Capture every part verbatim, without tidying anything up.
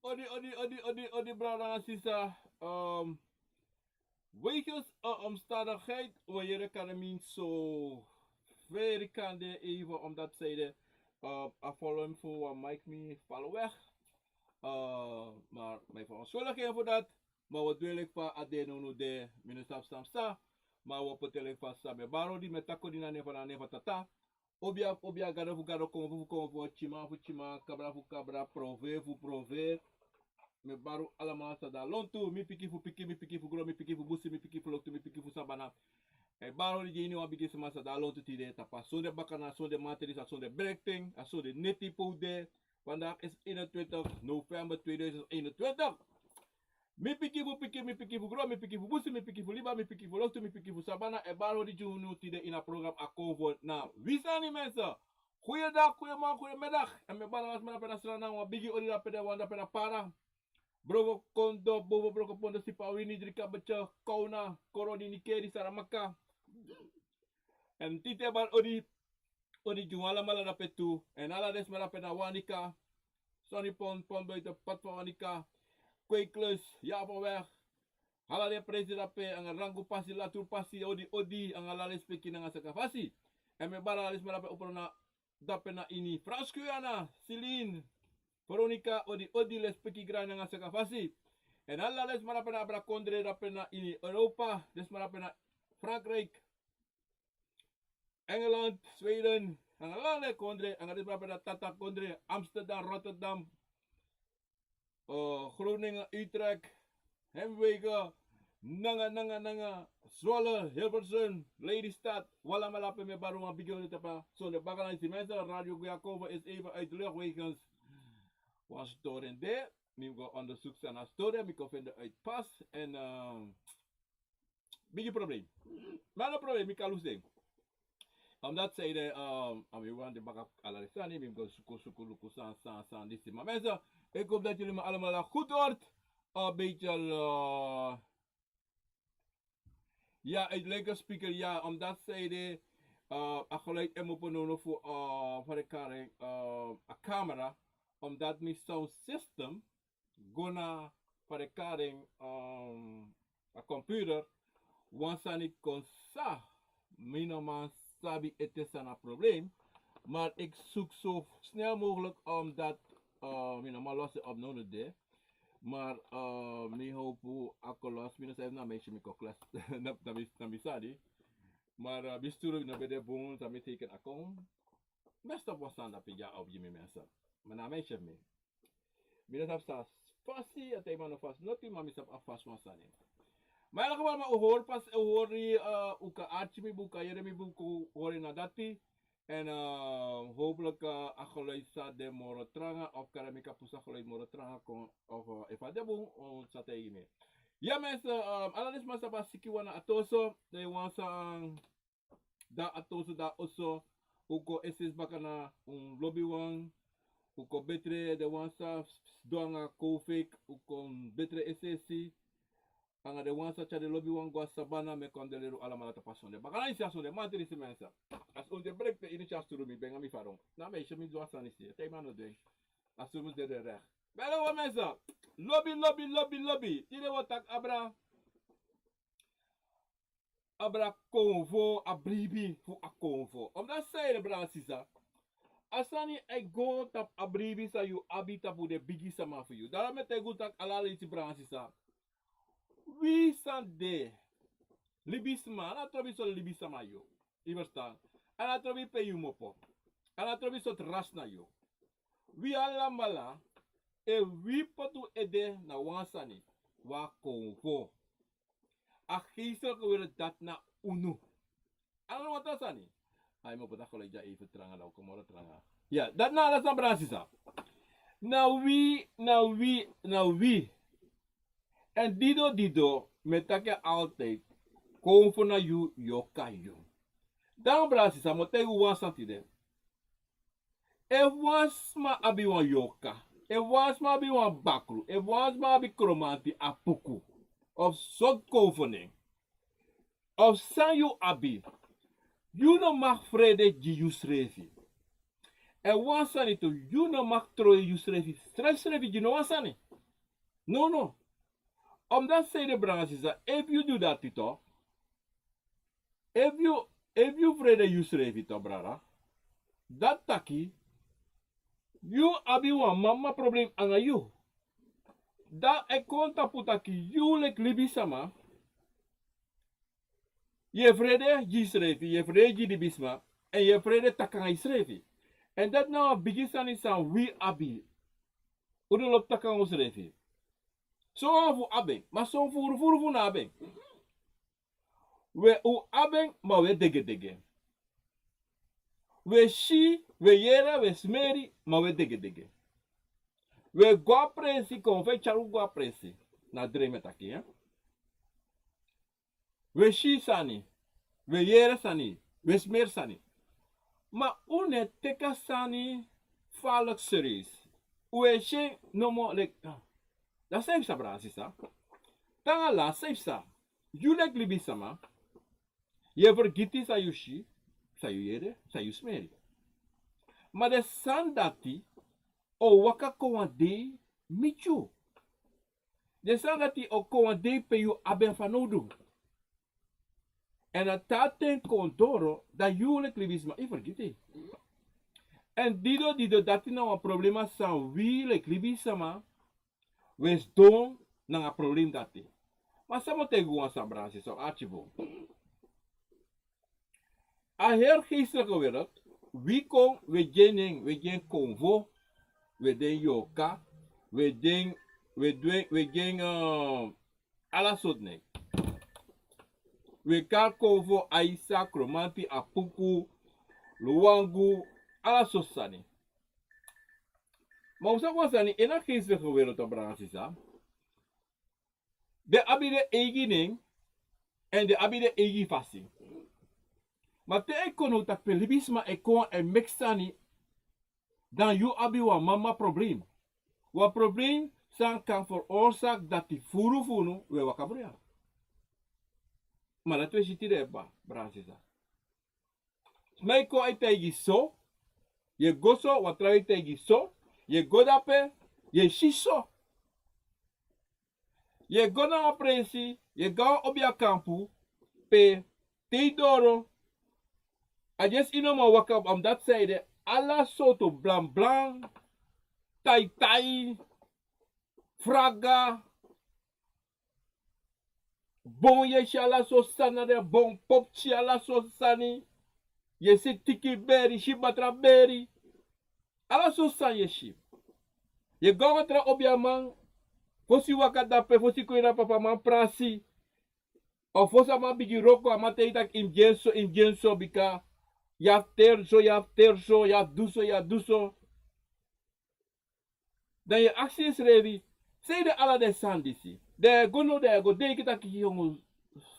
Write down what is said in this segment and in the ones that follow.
Odi, odi, odi, odi, odi, brada nanga sisa. Um, wegens een omstandigheid, we yere kan niet zo ver kan de even, omdat zij de, uh, afvallen voor wat Mike me vallen weg. Uh, maar mijn verontschuldiging voor dat. Maar wat wil ik van Adeno nu de minister Samsa. Maar wat betekent van Sabe Baro die met Takodina nefa na nefa tata. Obia, obia, gado fu gado, konfo fu konfo, tima fu tima, kabra fu kabra, prove fu prove. Mi e bari un alamala san de na lontu, mi pikin fu pikin, mi pikin fu gron, mi pikin fu busi, mi pikin fu loktu, mi pikin fu sabana. Mi e bari un ini wan bigi sma san de na lontu tide, tapu a sonde bakana, sonde matrisi, a sonde brekten, a sonde neti pe un de. Vandaag is eenentwintig november tweeduizend eenentwintig. Mi pikin fu pikin, mi pikin fu gron, mi pikin fu busi, mi pikin fu liba, mi pikin fu loktu, mi pikin fu sabana, e bari odi gi unu tide ini a program Akonfo na Wi Sani, mensen. Goeiedag, goeiemorgen, goeiemiddag. En mi e bari ala sma dape na Sranan, wan bigi odi dape na, wan dape na Para. Broko Kondo, Bobo Broko Pondo, Sipawini, Drika Bece, Kouna, Koroni, Nikeri, Saramaka. En tide e bari odi, odi gi un alamala dape tu. En ala den sma dape na Wanica, Sonny Pon, Pon Buiten, Pad van Wanica, Kweeklus, Japanweg. Ala den presi dape, anga Rangu Pasi, Latur Pasi, odi, odi, anga ala den speki nanga saka fasi. En mi e bari ala den sma dape opo na, dape na ini Frans Guyana, Celine, Veronica, odi, odi, den speki grani nanga saka fasi. En ala den sma dape na abra kondre, dape na ini Europa, den sma dape na Frankrijk, Engeland, Sweden, anga ala den kondre, anga den sma dape na tata kondre, Amsterdam, Rotterdam, eh, Groningen, Utrecht, Hemwegen, nanga, nanga, nanga, Zwolle, Hilversum, Lelystad, un alamala dape mi e bari un bigi odi tapu a sonde bakana. Disi mensen, Radio Guyakovo is even uit de lucht wegens wan storing de. Mi go onderzoek san na storing, mi kon vinden uit pas. En, eh, bigi probleem. Maar no probleem, mi kan lusu den. Omdat zij de, um, a mi wan de baka ala den sani, mi go suku, suku, luku san, san, san, disi. Maar mensen, ik hoop dat jullie me allemaal goed hoort. Een beetje, eh, ja, het lijkt een speaker, ja, omdat zij de, eh, a geluid en open nodig voor, eh, voor de karing, eh, a camera. Omdat mijn sound system go na fa den kari en, um, a computer, wan sani kon sa, mi no man sabi ete san na probleem, maar ik zoek zo snel mogelijk om dat, uh, mi no man los en op no de. Maar, uh, mi hoop a kon los, mi no sabi na meisje mi kon klas, na, na mi, na mi sani. Maar, uh, mi sturu na ben de bun, san mi teken a kon. Mi stop wan sani dape dya op gi mi mensen. Maar na meisje mi. Mi no sabi san fasi, a taiman no fasi noti, ma mi sabi a fasi wan sani. Ma in elk geval, ma un hori pas, un hori, eh, un kan arki mi bun, un kan yere mi bun, un hori na dati. En, eh, hopelijk, eh, a geluid sa de moro tranga, of kan mi kan pusu a geluid moro tranga kon, of, eh, efu a de bun, un sa taigi mi. Ya mensen, eh, ala den sma san abi a siki wan na a toso, den wan san de na a toso, de na oso, un kon esesi baka na un lobiwan, un kon betre den wan san sidon nanga covid, un kon betre esesi, anga den wan san tyari den lobiwan go na sabana, mi e kon de leri un alamala tapu a sonde. Baka na ini a sonde, matrisi mensen. A sonde breki te ini a sturu mi, ben nanga mi fadon. Na mi e si mi du a sani si, te mi no du en. A sturu mus de de rek. Bele wan mensen. Lobi, lobi, lobi, lobi. Tide wi o taki abra. Abra konfo, a bribi fu a konfo. Omdat san ede, brada sisa, a sani e go tapu a bribi san yu abi tapu den bigi sama fu yu. Dati meki mi e taigi unu taki ala leisi, brada sisa, wi san de libisma, a no trobi sortu libisma yu. Yu e ferstan? A no trobi pe yu kmopo. A no trobi sortu rasi na yu. Wi alamala, efu wi poti un ede na wan sani, wi a konfo. A geestelijke wereld, dati na unu. A no wan tra sani. Ai, mi o poti a geluid dya even tranga, dan un kon moro tranga. Ya, dati na ala sani, brada sisa. Na wi, na wi, na wi. En dido, dido, mi e taki en altijd. Konfo na yu, yorka yu. Dan, brada sisa, mi o taigi un wan sani tide. Efu wan sma abi wan yorka, efu wan sma abi wan bakru, efu wan sma abi kromanti, apuku, of sortu konfo nen, of san yu abi, yu no mag frede gi yusrefi. Èn wan sani tu, yu no mag trowe yusrefi, srefsrefi gi no wan sani. No, no. Omdat zij de brada sisa, efu yu du dati toch, efu yu, efu yu frede yusrefi toch, brada, dati taki yu abi wan mama problem anga yu. Dan e kon tapu taki yu leki libisma, yu e frede gi yusrefi, yu e frede gi libisma, èn yu e frede taki anga yusrefi. Èn dati na wan bigi sani san wi abi. Un no lobi taki anga unsrefi. Son wan fu abi en, ma son furu furu fu no abi en. We un abi en, ma un e degedege. We si, we yere, we smeri, ma we degedege. We go a presi, kon fu e tyari un go a presi. Na drei mi e taki, ya. We si sani, we yere sani, we smeri sani. Ma un no e teki a sani falek serieus. Un e si en nomo leki, ah. Dan san yu psa, brada sisa? Te anga lasi san yu psa? Yu leki libisma, yu e fergiti san yu si, san yu yere, san yu smeri. Ma den sani dati o waka kon wan dei miti yu. Den sani dati o kon wan dei pe yu abi en fanowdu. Èn a te a ten kon doro, dan yu leki libisma e fergiti. Èn dido dido, dati na wan problema san wi leki libisma we sidon nanga problem dati. Ma san mi o taigi un wan sani, brada sisa, arki bun. A heri geestelijke wereld, wi kon, we gi en nen, we gi en konfo, we gi en yorka, we gi en, we gi en, we gi en, eh, ala sortu nen. We kari konfo, aisa, kromanti, apuku, luwangu, ala sortu sani. Ma un sabi wan sani, ini a geestelijke wereld, brada sisa, den abi den eigi nen, èn den abi den eigi fasi. Ma te a kon now taki pe libisma e kon e meki sani, dan yu abi wan mama problem. Wan problem san kan veroorzaak dati furu fu unu we waka bruya. Ma dati we si tide, brada sisa. Sma e kon e taigi so, yu e go so, wan trawan e taigi so, yu e go dape, yu e si so. Yu e go na wan presi, yu e go a wan obiakampu, pe te yu doro, a dyesi yu no man waka, omdat san ede, ala sortu blanblan, taitai, fraga, bon, yu e si ala sortu sani na den bon, popki, ala sortu sani. Yu e si tiki beri, si batra beri. Ala sortu sani yu e si. Yu e go a wan tra obiaman, fosi yu waka dape, fosi yu kon ini a papaman prasi, of fosi a man bigin wroko, a man taigi yu taki yu mus gi en so, yu mus gi en so, bika yu abi teri so, yu abi teri so, yu abi du so, yu abi du so. Dan yu e aksi yusrefi, san ede ala den sani disi? Dan yu e go now, dan yu e go denki taki, yongu,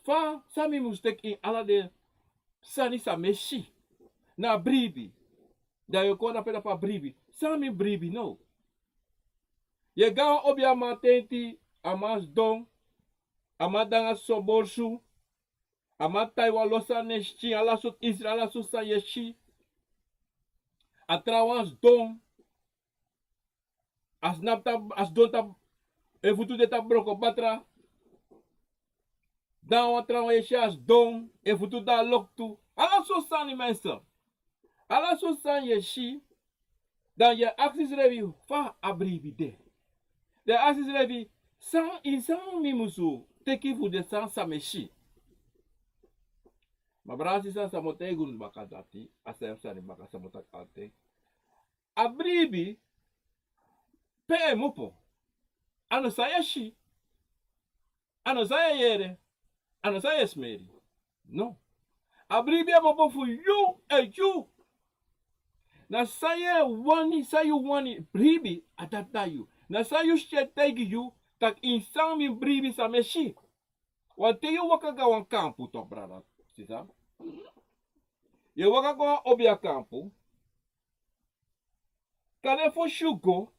fa, san mi mus teki ini ala den sani san mi e si? Na bribi. Dan yu e kon dape, dape a bribi. San mi bribi now? Yu e go a wan obiaman tenti, a man sidon, a man de nanga soso borsu, a man tai wan lo sani na en skin, ala sortu isri, ala sortu sani yu e si. A trawan sidon, a snapu tapu, a sidon tapu, en futu de tapu broko batra. Dan wan trawan yu e si a sidon, en futu de a loktu. Ala sortu sani, mensen. Ala sortu sani yu e si, dan yu e aksi yusrefi fa a bribi de. Dan yu e aksi yusrefi, san, ini san mi musu teki fu den sani san mi e si? Ma brada sisa, san mi o taigi unu baka dati, a srefi sani baka san mi o taki altijd. A bribi, pe a e kmopo, a no san yu e si, a no san yu e yere, a no san yu e smeri. No. A bribi e kmopo fu yu èn yu. Na san yu e wani, san yu wani, bribi, a dati na yu. Na san yu si e taigi yu taki ini san mi bribi, san mi e si. Wanten yu waka go a wan kampu toch, brada, sisa. Yu e waka go a wan obiakampu. Kande fosi yu go,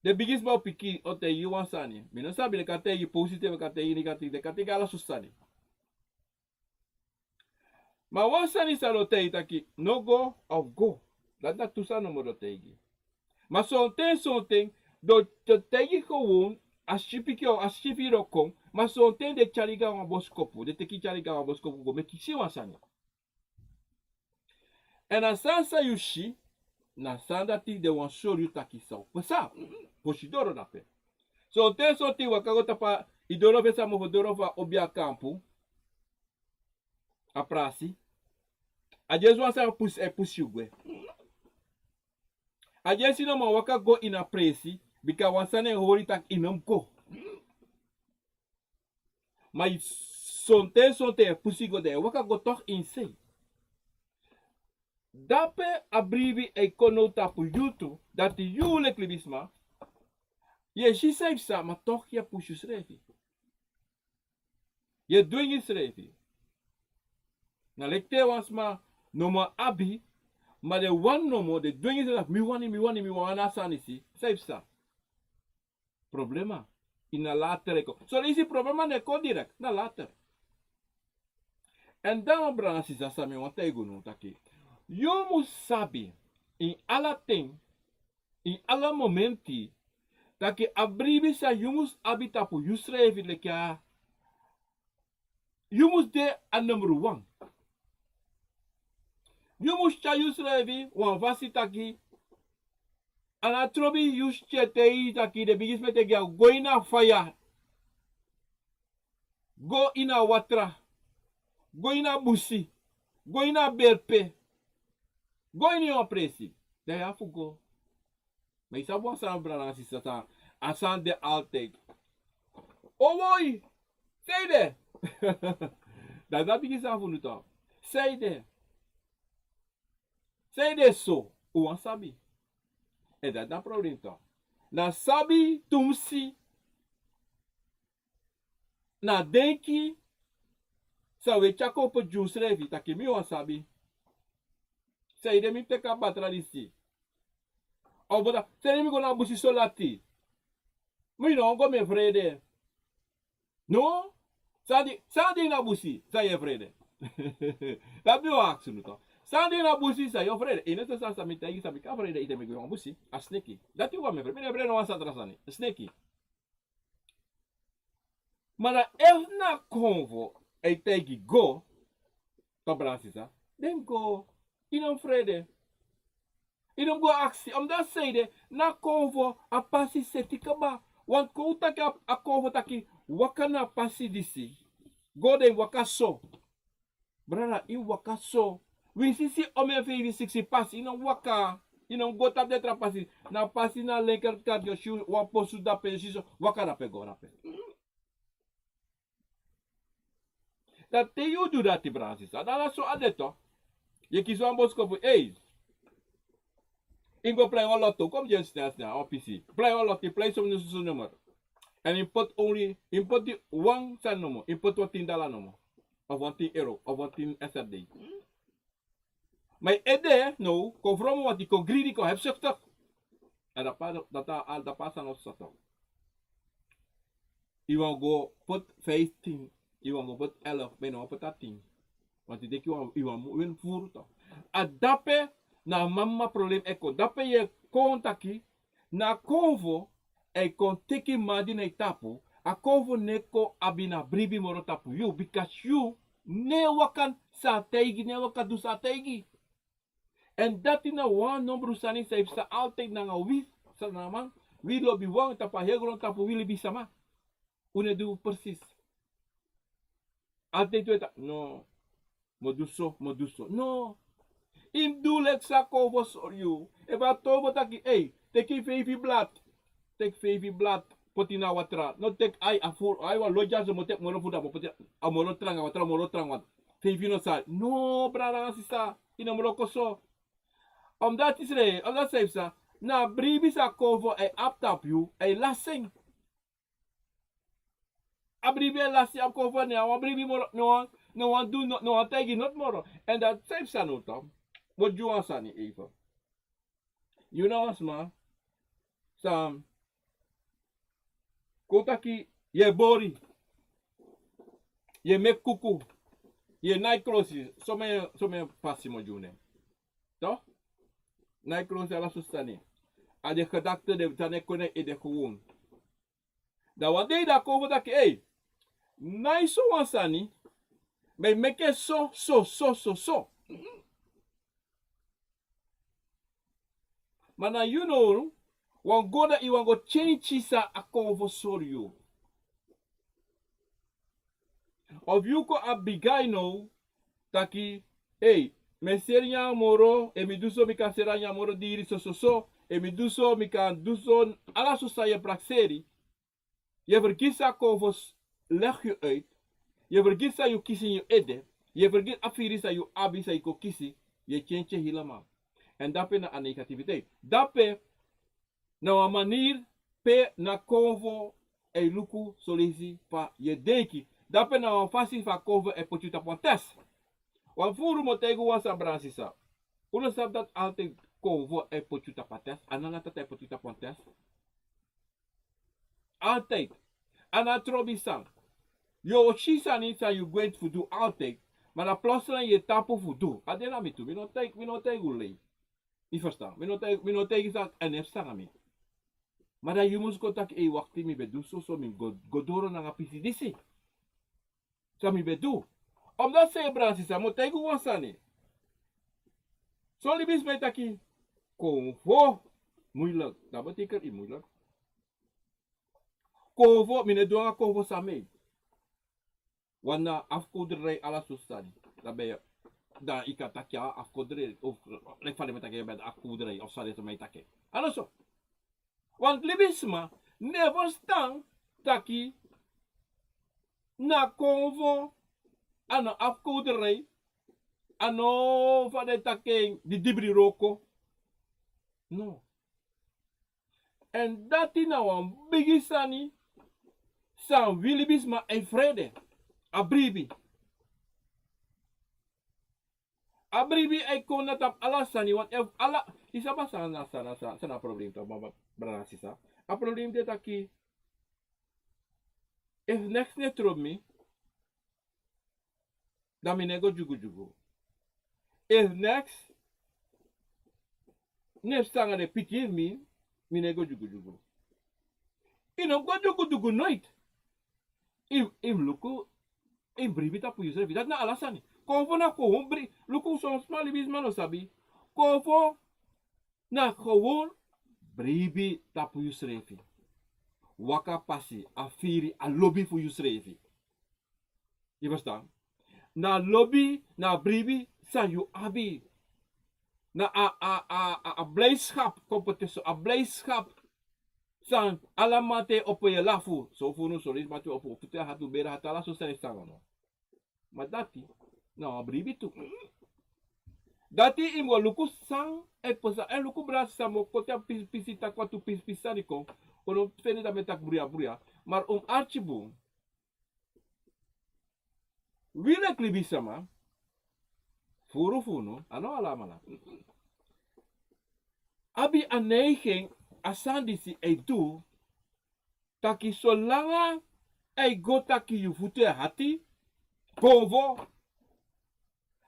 den bigisma o piki, o taigi yu wan sani. Mi no sabi, den kan taigi yu positief, den kan taigi yu negatief, den kan taigi yu ala sortu sani. Ma wan sani san den o taigi taki, no go of go. Dati na tu sani nomo den o taigi. Ma sonten, sonten, Den o taigi gewoon a sipiki o a sifi den o kon, ma sonten den tyari go na wan boskopu, den teki tyari go na wan boskopu go meki si wan sani. Èn a sani san yu si, na a sani dati den wani sori yu taki san o pasa. Fosi doro dape. Sonten sonten yu waka go tapu a doro fu en sama fu doro fu a obi a kampu, a prasi. A dyesi wan sani e pusi yu gwe. A dyesi no man waka go ini a presi, bika wan sani e hori taki yu no mus go. Ma yu sonten sonten e pusi go dan e waka go tok' ini sei. Dape a bribi e kon now tapu yu tu, dati yu leki libisma, yu e si san yu psa ma tok' yu e pusi yusrefi. Yu e dwingi yusrefi. Na leki te wan sma no man abi, ma den wani nomo, den dwingi yusrefi, mi wani, mi wani, mi wani a sani disi, san yu psa. Problema. Ini a later e kon. So leisi problema no e kon direkt, na later. Èn dan wan brada sisa san mi wani taigi unu taki, yu mus sabi, ini ala ten, ini ala momenti, taki a bribi san yu mus abi tapu yusrefi leki a, yu mus de a number wan. Yu mus tyari yusrefi wan fasi taki, a no trobi yu seti e taki den bigin smete gi a go ini a faya, go ini a watra, go ini a busi, go ini a berpe, go ini wan presi, dan yu abi fu go. Ma yu sabi wan sani brada nanga sisa, a sani de altide. O woi, san yu de? Dan dati bigin sani fu unu tu. San yu de? San yu de so? Un wani sabi. Èn dati na problem tu. Na sabi tumsi, na denki san un e tyari kon poti gi unsrefi taki mi wani sabi. San yu de mi teki a batra disi? Of bota, san yu de mi go na busi so lati? Mi no wani go, mi e frede. No? San de, san de na busi san yu e frede? Dati mi wani aksi unu tu. San de na busi san yu e frede? Yu no sabi san mi taigi, san mi kan frede ete mi go na busi. A sneki. Dati wan mi e frede. Mi no e frede no wan satra sani. A sneki. Ma dan efu na konfo e taigi go, to brada sisa, den go, yu no mus frede. Yu no mus go aksi, omdati san ede, na konfo a pasi seti kaba. Wan kon un taki a, a konfo taki, waka na a pasi disi. Go dan yu waka so. Brada, yu waka so. Winsi si omeni feifi siksi pasi, yu no waka. Yu no go tapu den tra pasi. Na pasi na linkerkant yu o si wan posu dape, yu si so, waka dape go dape. Dan te yu du dati brada sisa, dan na so a de tu. Yu e kisi wan boskopu, ei. Yu go plei wan loto, kon mi gi en sna sna, wan pisi. Plei wan loto, yu plei so moni, so so nummer. Èn yu poti only, yu poti wan sani nomo, yu poti wan tin dala nomo. Of wan tin euro, of wan tin S R D. Ma yu ede now kon fromo, want yu kon gridi, kon hebzuchtig. Èn dati a, dati a, al dati a sani o so tu. Yu wani go poti vijftien, yu wani go poti elf, ma yu no wani poti a tin. Want yu denki yu wani, yu wani win furu tu. A dape na a mama problem e kon. Dape yu e kon taki, na a konfo e kon teki madi na yu tapu. A konfo no e kon abi na bribi moro tapu yu, bikasi yu no e waka san a taigi, no e waka du san a taigi. Èn dati na wan nombru sani san yu psa altijd nanga wi, san na man, wi lobiwan tapu a heri grontapu, wi libisama. Un no e du presis. Altijd un e taki, no, mi o du so, mi o du so. No. Yu mus du leki san a konfo sori yu. Efu a konfo taki, ei, teki feifi blad. Teki feifi blad, poti na watra. No teki ai, a furu, ai wan lo dyari so, mi o teki moro fu dati, mi o poti a moro tranga watra, moro tranga watra. Feifi no sari. No, brada nanga sisa, yu no mus wroko so. Omdati sre, omdati san yu psa, na a bribi san a konfo e abi tapu yu, e lasi en. A bribi e lasi, a konfo no abi bribi moro, no wan, no wan du, no, no wan taigi noti moro. Èn dati san yu psa now tu, mi o gi wan sani even. Yu na wan sma san kon taki yu e bori, yu e meki kuku, yu e nai klosi, someni, someni pasi mi o gi unu. To? Nai klosi, ala sortu sani. A den gedakte den sani e kon na yu ede gewoon. Dan wan dei dan a kon fu taki: ei, nái so wan sani, ma yu meki en so, so, so, so, so. Ma na yu now, wan go dan yu wani go tyentyi san a Konfo sori yu. Of yu kon abi bigi ai now, taki: ei, mi e seri nyan moro, efu mi du so mi kan seri a nyan moro diri so, so, so, efu mi du so mi kan du so, ala so san yu e prakseri. Yu e fergiti san Konfo legi yu uit. Yu e fergiti san yu kisi ini yu ede. Yu e fergiti a firi san yu abi, san yu kon kisi. Yu e tyentyi en helemaal. Èn dape na a negativiteit. Dape na wan maniri pe na Konfo e luku son leisi fa yu e denki. Dape na wan fasi fa Konfo e poti yu tapu wan test. Wan furu mi o taigi un wan sani, brada sisa. Un no sabi dati altijd Konfo e poti yu tapu a test? A no ala dati e poti yu tapu wan test. Altijd. A no a trobi sani. Yu o si sani san yu gwenti fu du altijd. Ma na plotseling yu e tapu fu du. A de na mi tu. Mi no taigi, mi no taigi un lei. Yu ferstan? Mi no taigi, mi no taigi san èn efu san na mi. Ma dan yu mus kon taki: ei, wakti, mi ben du so, so mi go, go doro nanga pisi disi. San mi ben du. Omdat san, brada sisa, mi o taigi un wan sani. Son libisma e taki Konfo moeilijk. Dan betekent yu moeilijk. Konfo, mi no e du nanga Konfo sani. Want na afgoderij, ala so sani. Dan ben yu, dan yu kan taki a afgoderij, of leki fa den e taki, yu ben afgoderij, of san den e taki. A no so. Want libisma no e ferstan taki na Konfo a no afgoderij, a no fa den e taki en, di dibri wroko. No. Èn dati na wan bigi sani san wi libisma e frede. A bribi. A bribi e kon na tapu ala sani, want efu ala, yu sabi san na, san na, san na, san na a problem tu, brada sisa. A problem de taki, efu neks no e trobi mi, dan mi no e go dyugudyugu. Efu neks no e psa nanga den pikin fu mi, mi no e go dyugudyugu. Yu no go dyugudyugu noiti. Yu, yu mus luku, yu mus bribi tapu yusrefi. Dati na ala sani. Konfo na gewoon bribi. Luku, son sma, libisma no sabi. Konfo na gewoon bribi tapu yusrefi. Waka pasi, a firi, a lobi fu yusrefi. Yu ferstan? Na lobi, na bribi san yu abi. Na a, a, a, a, a blijdschap, kon poti so, a blijdschap san ala mamanten e opo, yu e lafu. Son fu unu, son leisi mamanten e opo, futu e hati, bere hati, ala so san e sani, no? Ma dati na wan bribi tu. Dati yu mus go luku san e pasa, èn luku, brada sisa, mi o koti a pisi pisi, taki wan tu pisi pisi sani kon. Un no feni dati mi e taki bruya bruya. Ma un mus arki bun. Wi leki libisma, furu fu unu, a no alamala, abi a neiging, a sani disi e du, taki solanga a e go taki yu futu e hati, Konfo.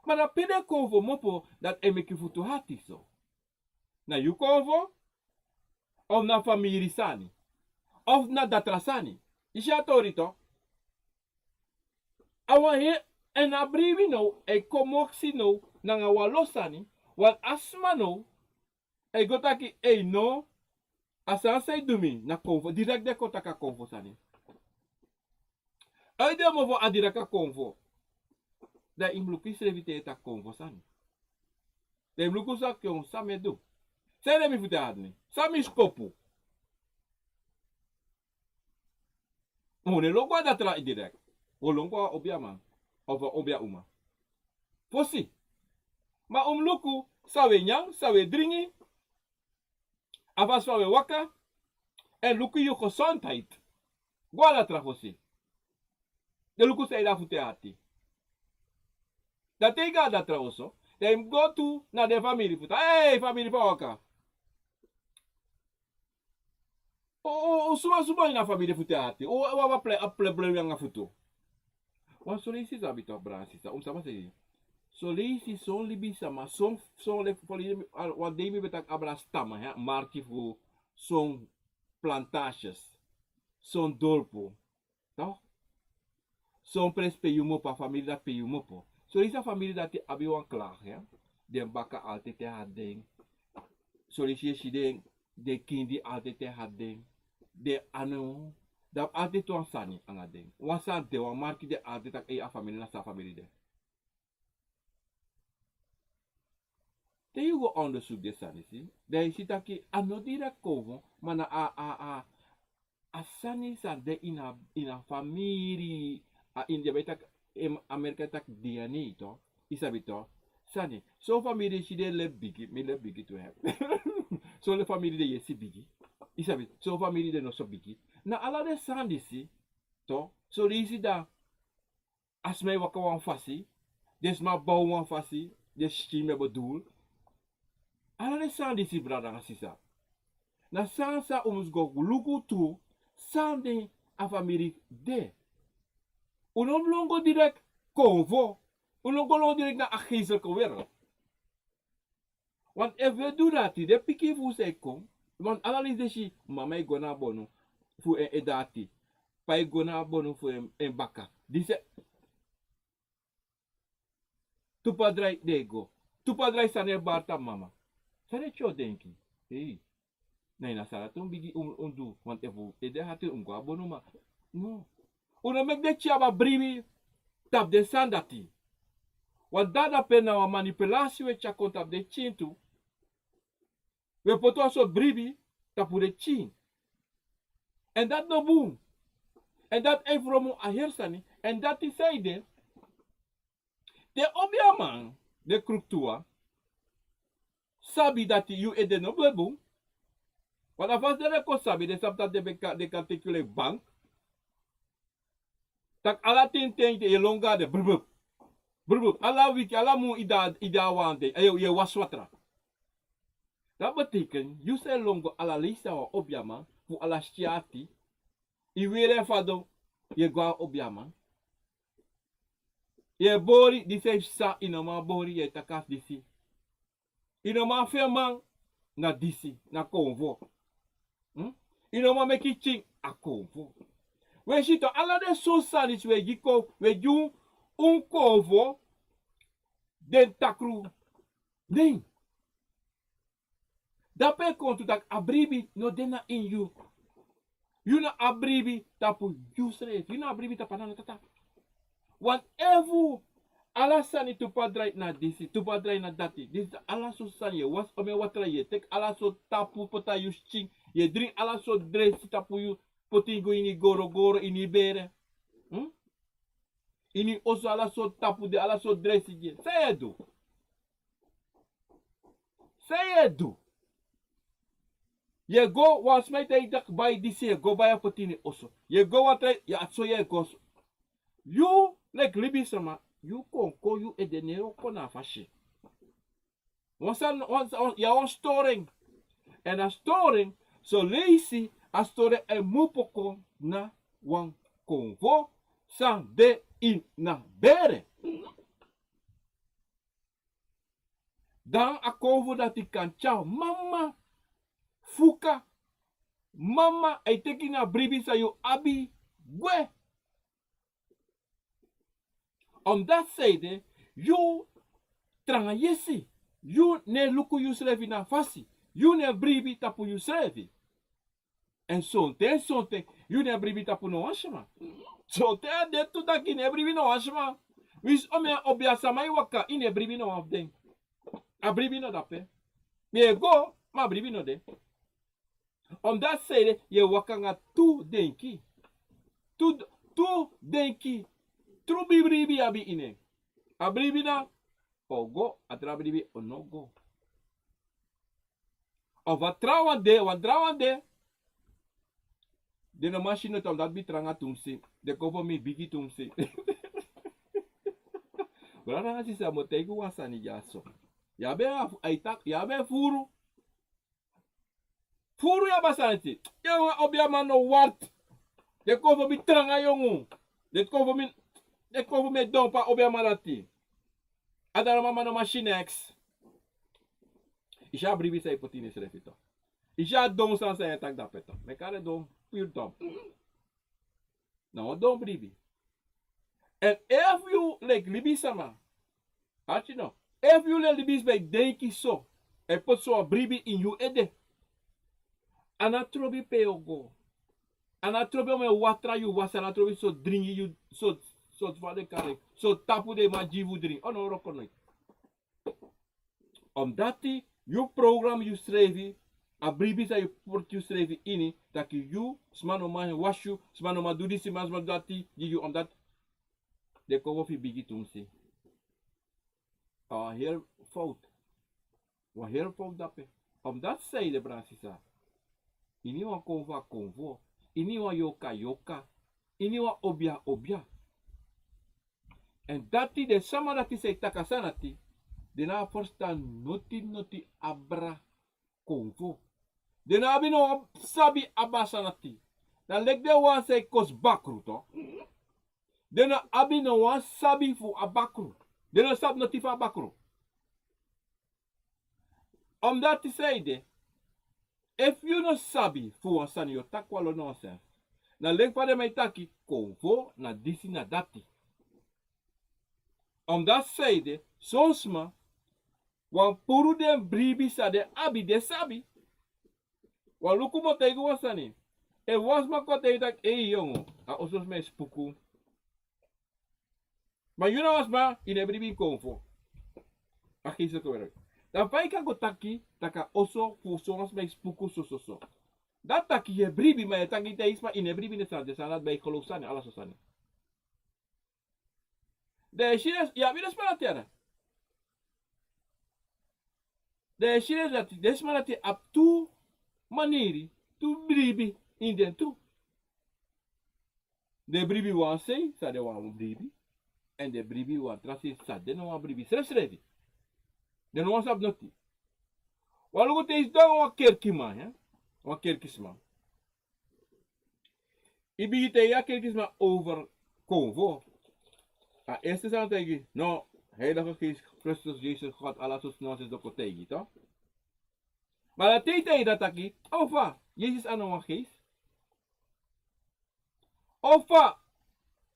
Ma na pe den Konfo kmopo dati e meki futu hati so? Na yu Konfo, of na famiri sani, of na datra sani? Yu si a tori tu. A wan heri, èn a bribi now e kon moksi now nanga wan lo sani, want a sma now e go taki: ei, no, a sani san e du mi na Konfo, direct den kon taki a Konfo sani. Ai, den mofo a direct a Konfo. Dan yu mus luku yusrefi te yu e taki Konfo sani. Dan yu mus luku san kon, san mi e du. San ede mi futu e hati, san mi skopu. Un no e lon go a datra direct. Un o lon go a obiaman of a obia uma fosi. Ma un mus luku san un e nyan, san un e dringi, a fasi fa un e waka, èn luku yu gezondheid. Go a datra fosi. Dan luku san ede a futu e hati. Dan te yu go a datra oso, dan yu mus go tu na den famiri fu taki: ei, famiri, fa waka? O, o, o, suma, suma ini a famiri fu taki: o, o, a wan ple-, a problem nanga futu. Wan son leisi sabi tok, brada sisa, un sabi sei. Son leisi son libisma, son, son leki, wan dei mi ben taki abra stam, hè, marki fu son plantages, son dorpu, toch? Son presi pe yu mopo, a famiri dati pe yu mopo. So disi a famiri dati abi wan klagi, ya. Den baka altiti e hati den. So disi yu e si den, den kindi altiti e hati den. Den anu, dan abi altiti wan sani anga den. Wan sani de, wan marki de altiti taki, ei, a famiri na san famiri de. Te yu go ondersuku den sani, si, dan yu si taki a no direkt konfo, ma na a, a, a, a sani san de ini a, ini a famiri, a ini den ben taki, em, Amerika taki D N A, toch? Yu sabi, toch? Sani. Son famiri si den lebi bigi, mi lebi bigi tu, hè. Son famiri den yesi bigi. Yu sabi, son famiri den no so bigi. Na ala den sani disi, toch? So disi dan, a sma e waka wan fasi, den sma bow wan fasi, den skin, mi e bedoel. Ala den sani disi, brada nanga sisa, na sani san un mus go luku tu, san de a famiri de. Un no lon go direkt konfo, un no go lon direkt na a geestelijke wereld. Want efu wi e du dati, den pikin fu un sa e kon, want ala leisi den si mama e go na a bonu fu en, en dati, p'pa e go na a bonu fu en, en baka. Disi e, tu padrai den e go. Tu padrai sani e bari tapu mama. San den tyari denki? Hei. Na ini a sani dati un bigin, un, un du. Want efu ede hati, un go a bonu, ma no. Un no meki den tyari bribi tapu den sani dati. Want dati dape na wan manipulasi wi e tyari kon tapu den pikin tu. Wi e poti wan sortu bribi tapu den pikin. Èn dati no bun. Èn dati e fromu a heri sani. Èn dati sanede, den obiaman, den kruktuwa, sabi dati yu ede no ben bun. Want a fasi den e kon sabi, den sabi taki den ben kan, den kan teki yu leki bank. Tak' ala ten ten yu e lon go na den, brubrup, brubrup. Ala wiki, ala mun yu de a, yu de a wan dei, yu e, yu e wasi watra. Dati betekent, yu sa e lon go ala leisi na wan obiaman, fu ala skin ati, yu weri en fadon, yu e go na obiaman. Yu e bori, disi e psa, yu no man bori, yu e taki a disi. Yu no man fu en man, na disi, na konfo. Hmm? Yu no man meki pikin, a konfo. Wi e si tu, ala den sortu sani disi wi e gi kon, wi e gi un, un konfo, den takru nen. Dape kon tu taki a bribi no de na ini yu. Yu na a bribi tapu yusrefi. Yu na a bribi tapu a nana tata. Want efu ala sani tu padrai na disi, tu padrai na dati, disi ala sortu sani yu e wasi, omen watra yu e teki, ala sortu tapu poti na yu skin, yu e dringi ala sortu dresi tapu yu, poti go ini gorogoro, ini bere. Hmm? Ini oso ala sortu tapu de, ala sortu dresi gi en. San yu e du? San yu e du? Yu e go, wan sma e taigi taki bai disi, yu e go bai a poti ini oso. Yu e go wan tra, ya so yu e go so. Yu, leki libisma, yu kon kon, yu ede no e wroko na a fasi. Wan sani, wan, wan, yu a wan storing. Èn a storing, son leisi, a storing e mupu kon na wan konfo san de ini a bere. Dan a konfo dati kan tyari mama fuka. Mama e teki na bribi san yu abi gwe. Omdati sanede, yu tranga yesi, yu no e luku yusrefi na fasi, yu no e bribi tapu yusrefi. Èn sonten, sonten, yu no e bribi tapu no wan sma. Sonten a de tu taki yu no e bribi no wan sma. Winsi omen obiasma yu waka, yu no e bribi no wan fu den. A bribi no de ape. Yu e go, ma a bribi no de. Omdati sanede yu e waka anga tu denki. Tu, tu denki. Tru bribi yu abi ini en. A bribi na o go, a tra bribi o no go. Of a trawan de, wan trawan de. Den no man si noti, omdati mi tranga tumsi. Den kon fu mi bigi tumsi. Brada nanga sisa, mi o taigi un wan sani dyaso. Yu abi a, a e taki, yu abi furu. Furu yu abi a sani dati. Yu wan obiaman no warti. Den kon fu mi tranga yongu. Den kon fu mi, den kon fu mi e dompu a obiaman dati. A dati mama no man si neks. Yu si a bribi san yu poti ini yusrefi tu. I si a don sani san yu e taki dape, meki a de don, puru don. Na wan don bribi. Èn efu yu leki libisma, arki no, efu yu leki libisma e denki so, e poti so wan bribi ini yu ede, a no trobi pe yu o go. A no trobi omeni watra yu wasi, a no trobi so dringi yu, so, so fa den kari, so tapu den man gi yu fu dringi. O no wroko noiti. Omdati yu program yusrefi, a bribi san yu poti yusrefi ini, taki yu, sma no man wasi yu, sma no man du disi, sma no man du dati gi yu, omdati den kon fu bigi tumsi. A wan heri fowtu. Wan heri fowtu dape. Omdati san ede, brada sisa, ini wan konfo a konfo, ini wan yoka a yoka, ini wan obia a obia. Èn dati den sama dati san e taki a sani dati, den no abi ferstan noti noti abra konfo. Den no abi no wan sabi abra a sani dati. Na leki den wan san e kosi bakru tu. Den no abi no wan sabi fu a bakru. Den no sabi noti fu a bakru. Omdati san ede, efu yu no sabi fu wan sani yu o taki wan lo nonsens. Na leki fa den man e taki konfo na disi na dati. Omdati san ede, son sma wani puru den bribi san den abi, den sabi. Wan luku, mi o taigi wan sani. Efu wan sma kon taigi yu taki, ei yongo, a oso sma e spuku. Ma yu na wan sma, yu no e bribi ini konfo. A geestelijke wereld. Dan fa yu kan go taki, taki a oso fu so wan sma e spuku so, so, so. Dati taki yu e bribi, ma yu e taki taigi sma yu no e bribi, den sani, den sani dati, yu e gelofu sani, ala so sani. Dan yu e si den, yu abi den sma dati ya. Dan yu e si den dati, den sma dati abi tu maniri, tu bribi ini den tu. Den bribi wan sei san den wani bribi, èn den bribi wan tra sei san den no wani bribi srefsrefi. Den no wani sabi noti. Wan luku, te yu sidon anga wan kerkiman, ya, wan kerkisma. Yu bigin taigi a kerkisma over konfo. A eerste sani a o taigi, no, Heilige Geest, Christus, Jezus, God, ala sortu nonsens den o kon taigi, toch? Ma dan te yu taigi dati taki, o fa, Jezus a no wan geest? O fa,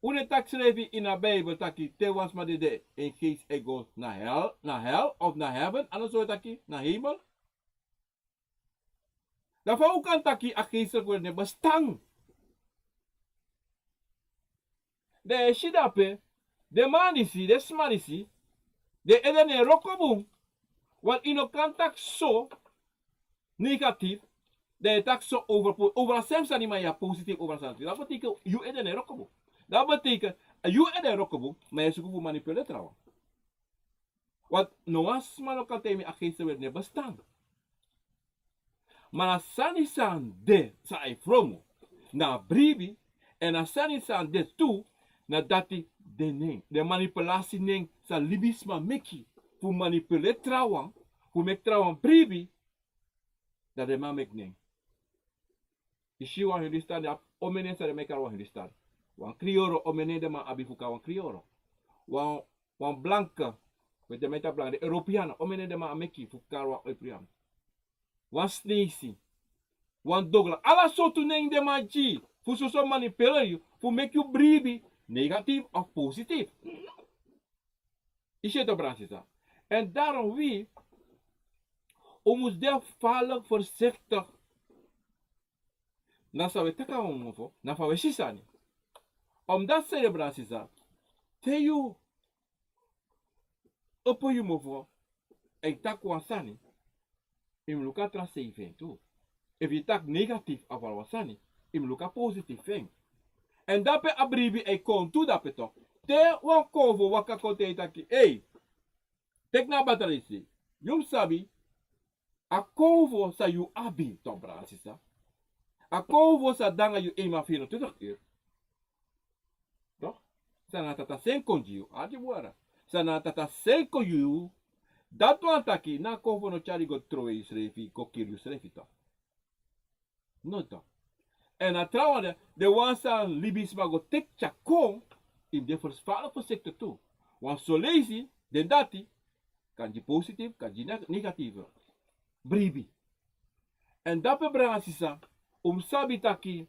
un no e taki srefi ini a Bijbel taki te wan sma dede ini geest e go na hel, na hel of na heaven, a no so e taki, na hemel? Dan fa un kan taki a geestelijke wereld no e bestaan? Dan yu e si dape, den man disi, den sma disi, den ede no e wroko bun. Want yu no kan taki so negatief, dan yu e taki so over po-, over a sem sani, ma yu abi positief over a sani. Dati betekent yu ede no e wroko bun. Dati betekent yu ede e wroko bun, ma yu e suku fu manipuleer trawan. Want no wan sma no kan taigi mi a geestelijke wereld no e bestaan. Ma na sani san de, san a e fromu, na a bribi, èn na sani san de tu, na dati den nen, den manipulasi nen san libisma meki, fu manipuleer trawan, fu meki trawan bribi, dan den man meki nen. Yu si wan Hindustan, den abi omeni nen san den man e kari wan Hindustan. Wan Krioro, omeni nen den man abi fu kari wan Krioro. Wan, wan blanke, we den man e taki blanke, den European, omeni nen den man meki fu kari wan European. Wan Sneisi, wan Dogla. Ala sortu nen den man gi fu soso manipuleer yu, fu meki yu bribi, negatief of positief. Yu si en toch, brada sisa. En daarom wi, un mus de fala voorzichtig. Na san we taki a mofo, na fa we si sani. Omdat san ede, brada sisa, te yu opo yu mofo, èn yu taki wan sani, yu mus luku a tra sei fu en tu. Efu yu taki negatief of ala wan sani, yu mus luku a positief fu en. Èn dape a bribi e kon tu dape toch. Te wan konfo waka kon te yu taki, ei, teki na a batra disi. Yu mus sabi, a konfo san yu abi toch, brada sisa. A konfo san de nanga yu eenmaal vierentwintig uur. Toch? San na Tata seni kon gi yu, arki bun. San na Tata seni kon gi yu, dati wani taki na a konfo no tyari yu go trowe yusrefi, go kiri yusrefi toch. No toch. Èn a trawan de, den wan san libisma go teki tyari kon, yu mus de vers-, fala voorzichtig tu. Want son leisi, den dati kan gi positief, kan gi neg-, negatief bribi. Èn dape, brada, sisa, un mus sabi taki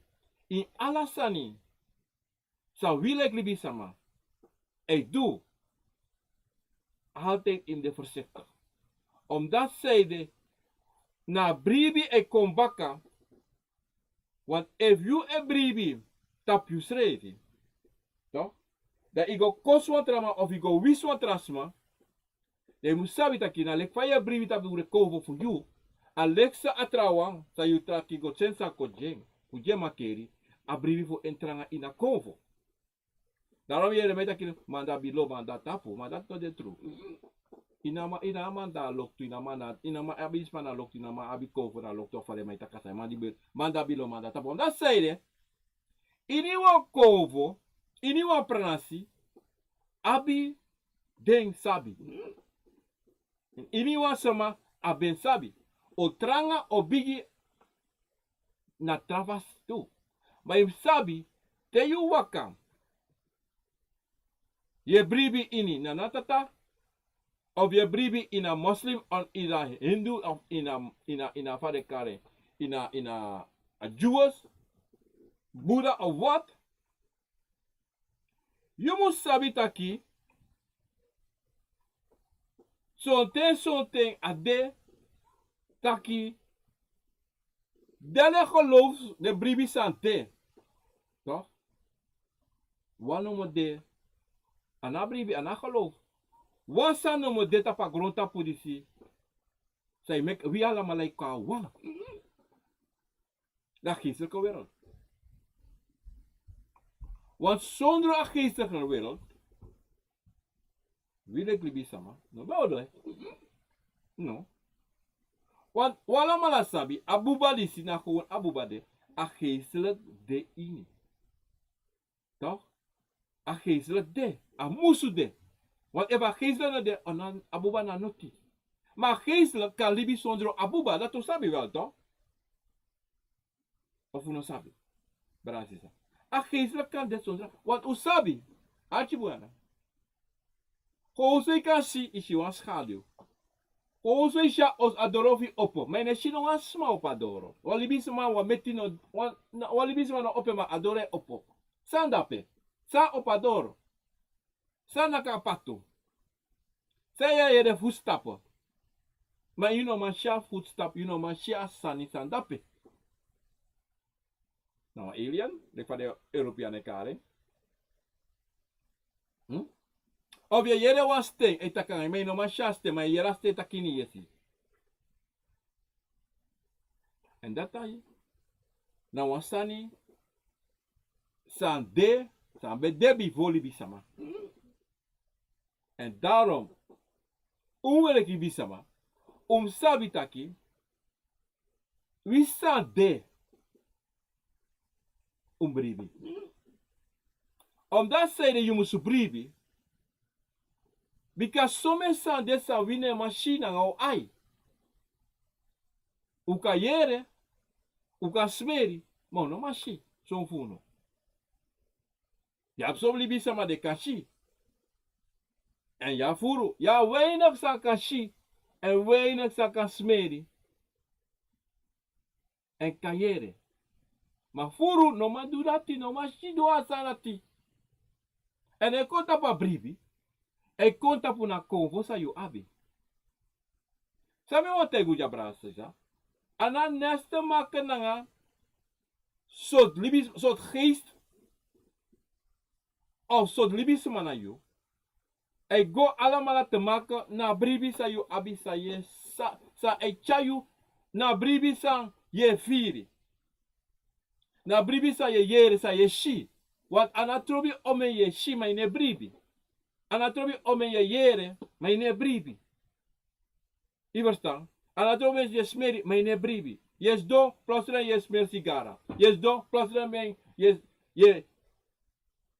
ini ala sani san wi leki libisama e du, altijd yu mus de voorzichtig. Omdat zij de na bribi e kon baka, want efu yu e bribi tapu yusrefi, toch, dan yu go kosi wan tra man of yu go wisi wan tra sma, dan yu mus sabi taki na leki fa yu e bribi tapu den konfo fu yu, a leki san a trawan san yu taki go seni san kon gi en fu gi en makeri, a bribi fu en tranga ini a konfo. Daarom yere mi e taki, man dati bilo, man dati tapu, man dati no de tru. Yu no man, yu no man dati loktu, yu no man dati, yu no man abi sma na loktu, yu no man abi konfo na loktu, of fa den man e taki a sani, man dati bilo, man dati tapu. Omdat zij de, ini wan konfo, ini wan pranasi, abi den sabi. Ini wan sma abi en sabi. O tranga o bigi na tra fasi tu. Ma yu mus sabi, te yu waka, yu e bribi ini na natata, of yu e bribi ini a moslim, of ini a hindu, of ini a, ini a, ini a fa den kari en, ini a, ini a Jews, Buddha of wat, yu mus sabi taki, sonten, sonten a de taki den e geloof den bribi san de. Toch? Wan nomo de, a no a bribi, a no a geloof. Wan sani nomo de tapu a grontapu disi, san e meki wi alamala e kon a wan. Na geestelijke wereld. Want zonder a geestelijke wereld, wi leki libisama no ben o du en. No. Want wi alamala sabi, a buba disi na gewoon a buba de, a geestelijk de ini. Toch? A geestelijk de, a musu de. Want efu a geestelijk no de, a buba na noti. Ma a geestelijk kan libi zonder a buba, dati un sabi wel, toch? Of un no sabi? Brada, sisa. A geestelijk kan de zonder, want un sabi. Arki bun. Gewoon so yu kan si, yu si wan schaduw. Gewoon so yu si a doro fu yu opo, ma yu no e si no wan sma opo a doro. Wan libisma, wan meti no, wan, wan libisma no opo en, ma a doro e opo. San de ape? San opo a doro? San naki a patu? San yu e yere, futstapu? Ma yu no man si a futstapu, yu no man si a sani san de ape. Na wan alien, leki fa den European e kari en. Hm? Of yu e yere wan sten e taki nanga yu, ma yu no man si a sten, ma yu e yere a sten e taki ini yu yesi. Èn dati na wan sani san de, san ben de bifo libisama. Èn daarom, un we leki libisama, un mus sabi taki, wi san de, un bribi. Omdat zij de yu mus bribi, bika somen sani de san wi no e man si nanga un ai. Un kan yere, un kan smeri, ma un no man si, son fu unu. Yu abi son libisama den kan si. Èn yu abi furu, yu abi weinig san kan si, èn weinig san kan smeri, èn kan yere. Ma furu no man du dati, no man sidon a sani dati. Èn e kon tapu a bribi, e kon tapu na konfo san yu abi. San mi wani taigi un dya, brada, sisa? A no a neste maken nanga sortu libi, sortu geest of sortu libisma na yu. A e go alamala te maken na a bribi san yu abi, san yu e sa, san a e tyari yu, na a bribi san yu e firi, na a bribi san yu e yere, san yu e si. Want a no trobi omeni yu e si, ma yu no e bribi. A no trobi omeni yu e yere, ma yu no e bribi. Yu e ferstan? A no trobi omeni yu e smeri, ma yu no e bribi. Yu e sidon, plotseling yu e smeri sigara. Yu e sidon, plotseling yu e, yu e,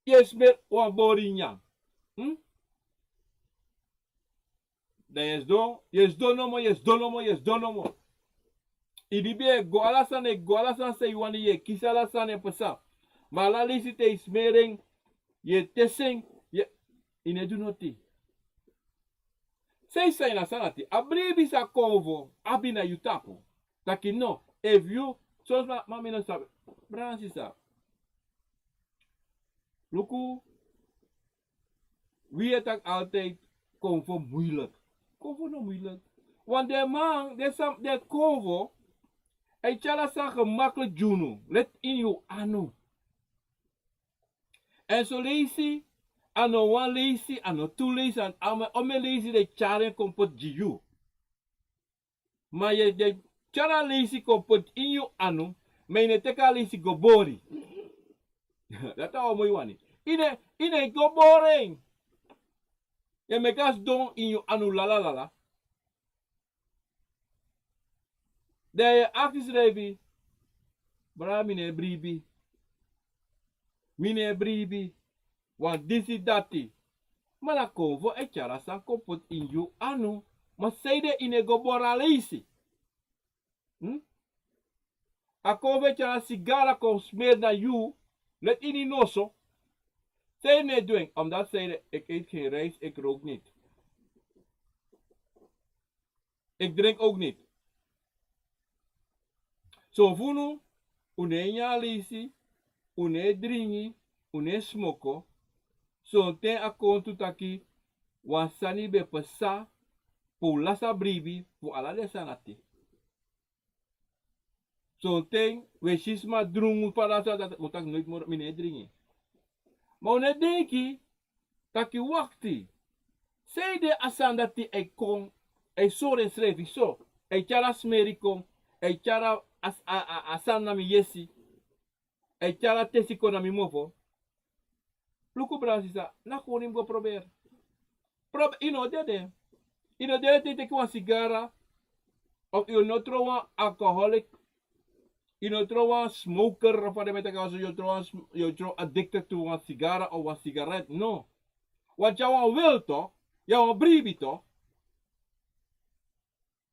yu e smeri wan bori nyanyan. Hm? Dan yu e sidon, yu e sidon nomo, yu e sidon nomo, yu e sidon nomo. Yu libi e go, ala sani e go, ala sani san yu wani, yu e kisi ala sani e pasa. Ma ala leisi te yu smeri en, yu e tesi en, yu e, yu no e du noti. San yu sabi na a sani dati? A bribi san konfo abi na yu tapu. Taki no, Efu yu, soms ma, ma mi no sabi. Brada nanga sisa. Luku, wi e taki altijd konfo moeilijk. Konfo no moeilijk. Want den man, den san, den konfo, e tyari a sani gemakkelijk gi unu. Leti ini yu anu. Èn son leisi, a no wan leisi, a no tu leisi, a no, a, omeni leisi den e tyari en kon poti gi yu. Ma yu e tyari a leisi kon poti ini yu anu, ma yu no e teki a leisi go bori. Dati a wan moi wani. Yu no e, yu no e go bori en. Yu e meki a sidon ini yu anu lala lala. Dan yu e aksi yusrefi, brada, mi no e bribi. Mi no e bribi. Wan disi dati. Ma na konfo e tyari a sani kon poti ini yu anu. Ma sanede yu no e go bori a leisi? Hmm? A konfo e tyari a sigara kon smeri na yu, leti ini yu noso. Sanede yu no e du en, omdat sanede, ik eet geen rijst, ik rook niet. Ik drink ook niet. Son fu unu, un no e nyan leisi, un no e dringi, un no e smoko. Sonten a kon tu taki, wan sani ben pasa, pe un lasi a bribi, fu ala den sani dati. Sonten, un e si sma drungu, fa den sani dati, un taki noiti moro, mi no e dringi. Ma un no e denki, taki wakti. Sanede a sani dati e kon, e sori ensrefi so, e tyari a smeri kon, e tyari a, a, a, a sani na mi yesi, e tyari a tesi kon na mi mofo. Luku brada nanga sisa, na koni mi go proberi. Probe, yu no dede. Yu no dede te yu teki wan sigara, of yu no tron wan alcoholic, yu no tron wan smoker, of fa den e taki, yu no tron wan sm-, yu no tron addicted to wan sigara of wan sigaret, no. Want yu na wan wil toch, yu na wan bribi toch.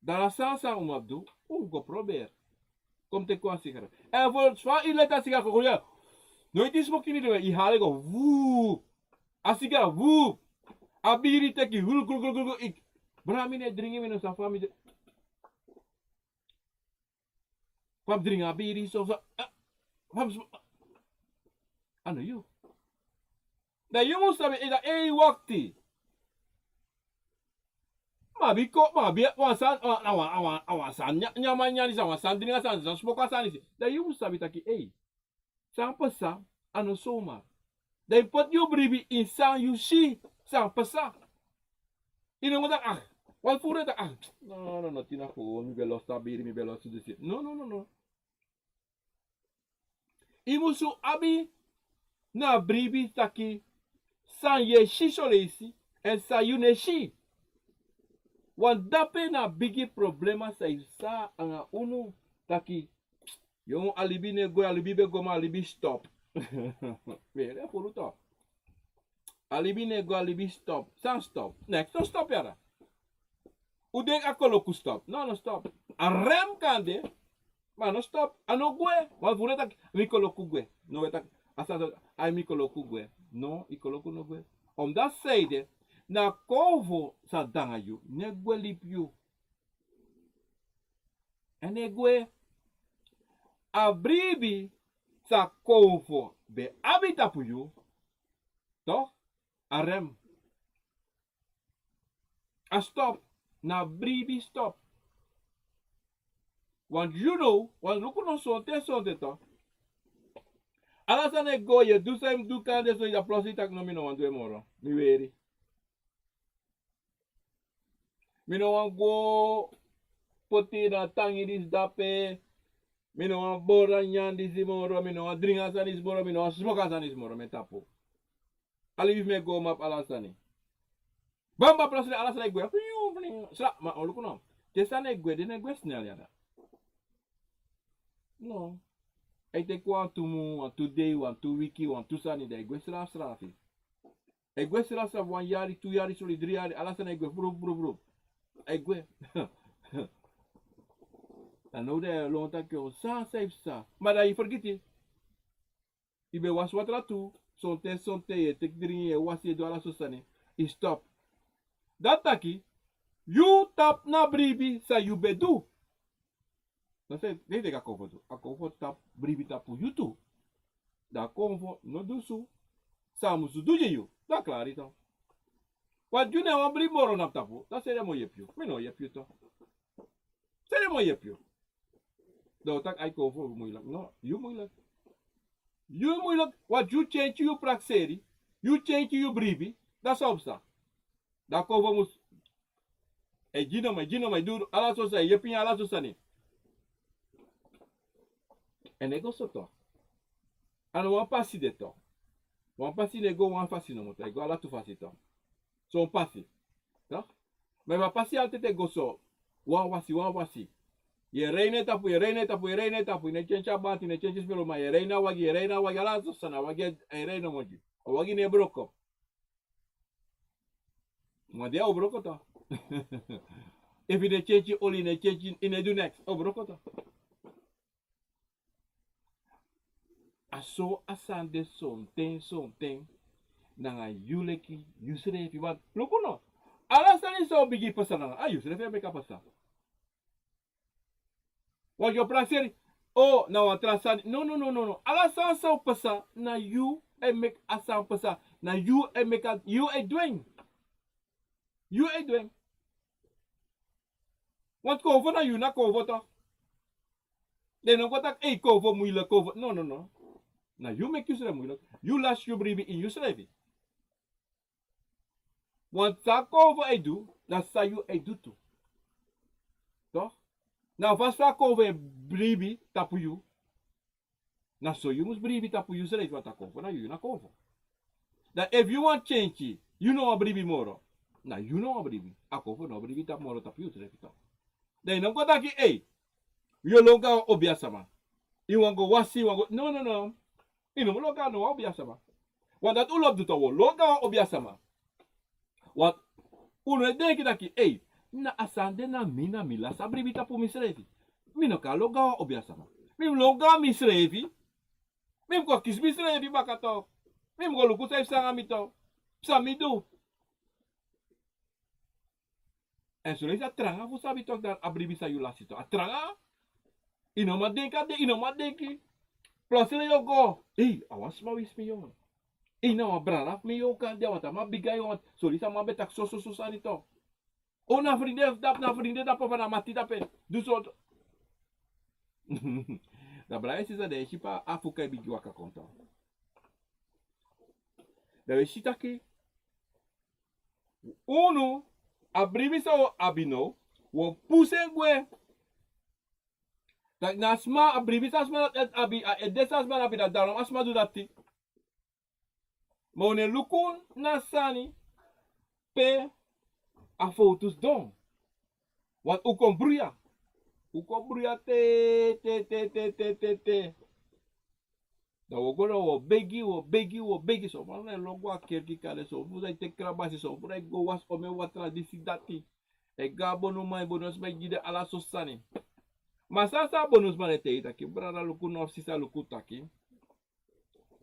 Dan na san san un mu abi du, un go proberi. Kon teki wan sigaret. Èn fu fa yu leti a sigara kon, kon ya. Noiti yu smoki ini den, yu hali go, vuu. A sigara, vuu. A biri teki, gulu, gulu, gulu, gulu, gulu, ik. Brada, mi no e dringi, mi no sabi fa mi de. Fa mi dringi a biri so, so, eh, fa mi smo-, a no yu. Dan yu mu sabi, eh, dan, eh, wakti. Ma biko, ma bi, wan sani, a, a wan, a wan, a wan sani, nyan, nyan, man, nyan, disi, a wan sani, dringi a sani, disi, smoki a sani, disi. Dan yu mu sabi taki, eh, san pasa, a no somar. Dan yu poti yu bribi ini san yu si, san pasa. Yu no mu taki, ah, wan furu taki, ah, no, no, no, tina fu, mi ben losi a biri, mi ben losi disi. No, no, no, no. Yu musu abi na bribi taki san yu e si son leisi, èn san yu no e si. Want dape na bigi problema san e psa nanga unu taki, yu, a libi no e gwe, a libi ben go ma a libi stop. Weri, a furu toch. A libi no e gwe, a libi stop. San stop? Neks no stop yara. Un denki a koloku stop? No, a no stop. A rem kan de, ma a no stop. A no gwe. Wan furu taki, mi koloku gwe. No, we taki, a san, ai, mi koloku gwe. No, yu koloku no gwe. Omdat sanede, na konfo san de nanga yu, no e gwe libi yu. A no e gwe. A bribi san konfo ben abi tapu yu, toch, a rem. A stop. Na bribi stop. Want yu no, want luku no, sonten, sonten toch. Ala sani e go, yu e du san yu mus du, kande so yu a plosi taki no, mi no wani du en moro. Mi weri. Mi no wani go poti na tangi disi dape. Mi no wani bori a nyan disi moro. Mi no wani dringi a sani disi moro. Mi no wani smoki a sani disi moro. Mi e tapu. A libi fu mi e go, mi abi ala sani. Bamba, plosi ala sani e gwe. Fiu, fiu. Sra, ma oluku no. Te sani e gwe, den no e gwe snel yara. No. A e teki wantu mun, wantu dei, wantu wiki, wantu sani, dan a e gwe srafsrafi. A e gwe srafsrafi, wan yari, tu yari, soli, dri yari, ala sani e gwe vrup, vrup, vrup. A e gwe. Dan now dan yu e lon taki, o, san san e psa. Ma dan yu fergiti. Yu ben wasi watra tu, sonten, sonten yu e teki dringi, yu e wasi, yu e du ala sortu sani. Yu stop. Dati taki, yu tapu na bribi san yu ben du. Dan san den e teki a konfo du? A konfo tapu, bribi tapu yu tu. Dan a konfo no du so. San a musu du gi yu, dan a klari tu. Wan di yu na wan bribi moro na tapu, dan sede mu yepi yu. Mi no yepi yu tu. Sede mu yepi yu. Dan o taki ai konfo muilek. No, yu muilek. Yu muilek, want yu kenki yu prakseri, yu kenki yu bribi, dan san o psa. Dan a konfo mus e gi namo, e gi namo, e du ala sortu sani, e yepi en ala sortu sani. Èn e go so tu. A no wan pasi de tu. Wan pasi no e go wan fasi nomo tu, e go ala tu fasi tu. Son pasi. Toch? Ma efu a pasi altèit e go so, wan wasi, wan wasi. Yu e rei na en tapu, yu e rei na en tapu, yu e rei na en tapu, yu no e kenki a banti, yu no e kenki spelo, ma yu e rei na wagi, yu e rei na wagi, ala sortu sani, a wagi e, e rei nomo gi. A wagi no e broko. Ma den o broko tu. Efu yu no e kenki oli, yu no e kenki, yu no e du neks, o broko tu. A so a sani de sonten, sonten, nanga yu leki, yusrefi. Want luku no, ala sani san o bigin pasa nanga, a yusrefi e meki a pasa. Want yu o prakseri, o, na wan tra sani. No, no, no, no, no. Ala sani san o pasa, na yu e meki a sani pasa. Na yu e meki a, yu e du en. Yu e du en. Want konfo na yu na konfo tu. Den no go taki, ei, konfo muilek, konfo. No, no, no. Na yu meki yusrefi muilek. Yu lasi yu bribi ini yusrefi. Want san konfo e du, na san yu e du tu. Toch? Na fasi fa konfo e bribi tapu yu, na so yu mus bribi tapu yusrefi, want a konfo na yu, yu na konfo. Dan efu yu wani kenki, yu no wani bribi moro, na yu no wani bribi. A konfo no bribi tapu moro tapu yusrefi tu. Dan yu no go taki, ei, yu o lon go na wan obiasama. Yu wani go wasi, yu wani go, no, no, no. Yu no mus lon go na wan obiasama. Want dati un lobi du tu, un o lon go na wan obiasama. Want un no e denki taki, ei, na a sani de na mi, na mi lasi a bribi tapu misrefi. Mi no kan lon go na wan obiasama. Mi mus lon go na misrefi. Mi mus kon kisi misrefi baka tu. Mi mus go luku san e psa nanga mi tu. San mi du. Èn soleisi a tranga fu sabi taki dan a bribi san yu lasi tu. A tranga. Yu no man denki a de, yu no man denki. Plotseling yu o go. Ei, a wan sma wisi mi yu. Ei, na wan brada fu mi yu o kan de, a wan tra man bigi yu, want soleisi a man ben taki so, so, so sani tu. O, na frinde dape, na frinde dape, fa na mati dape. Du so. Dan brada èn sisa, dan yu e si fa a fuka e bigin waka kon tu. Dan wi e si taki unu, a bribi san un abi now, un o pusu en gwe. Taki na a sma, a bribi san a sma dati abi, a ede san a sma dati abi, dati daarom a sma du dati. Ma un no e luku na sani pe a fowtu sidon. Want un kon bruya. Un kon bruya te, te, te. Dan un o go, dan un o begi, un o begi, un o begi. Son fu den no e lon go a kerki kande, son fu den e teki krabasi, son fu den e go wasi omeni watra, disi, dati. E go na bonuman, bonuman e gi den ala sortu sani. Ma san a bonuman e taigi taki, brada luku now, sisa luku taki,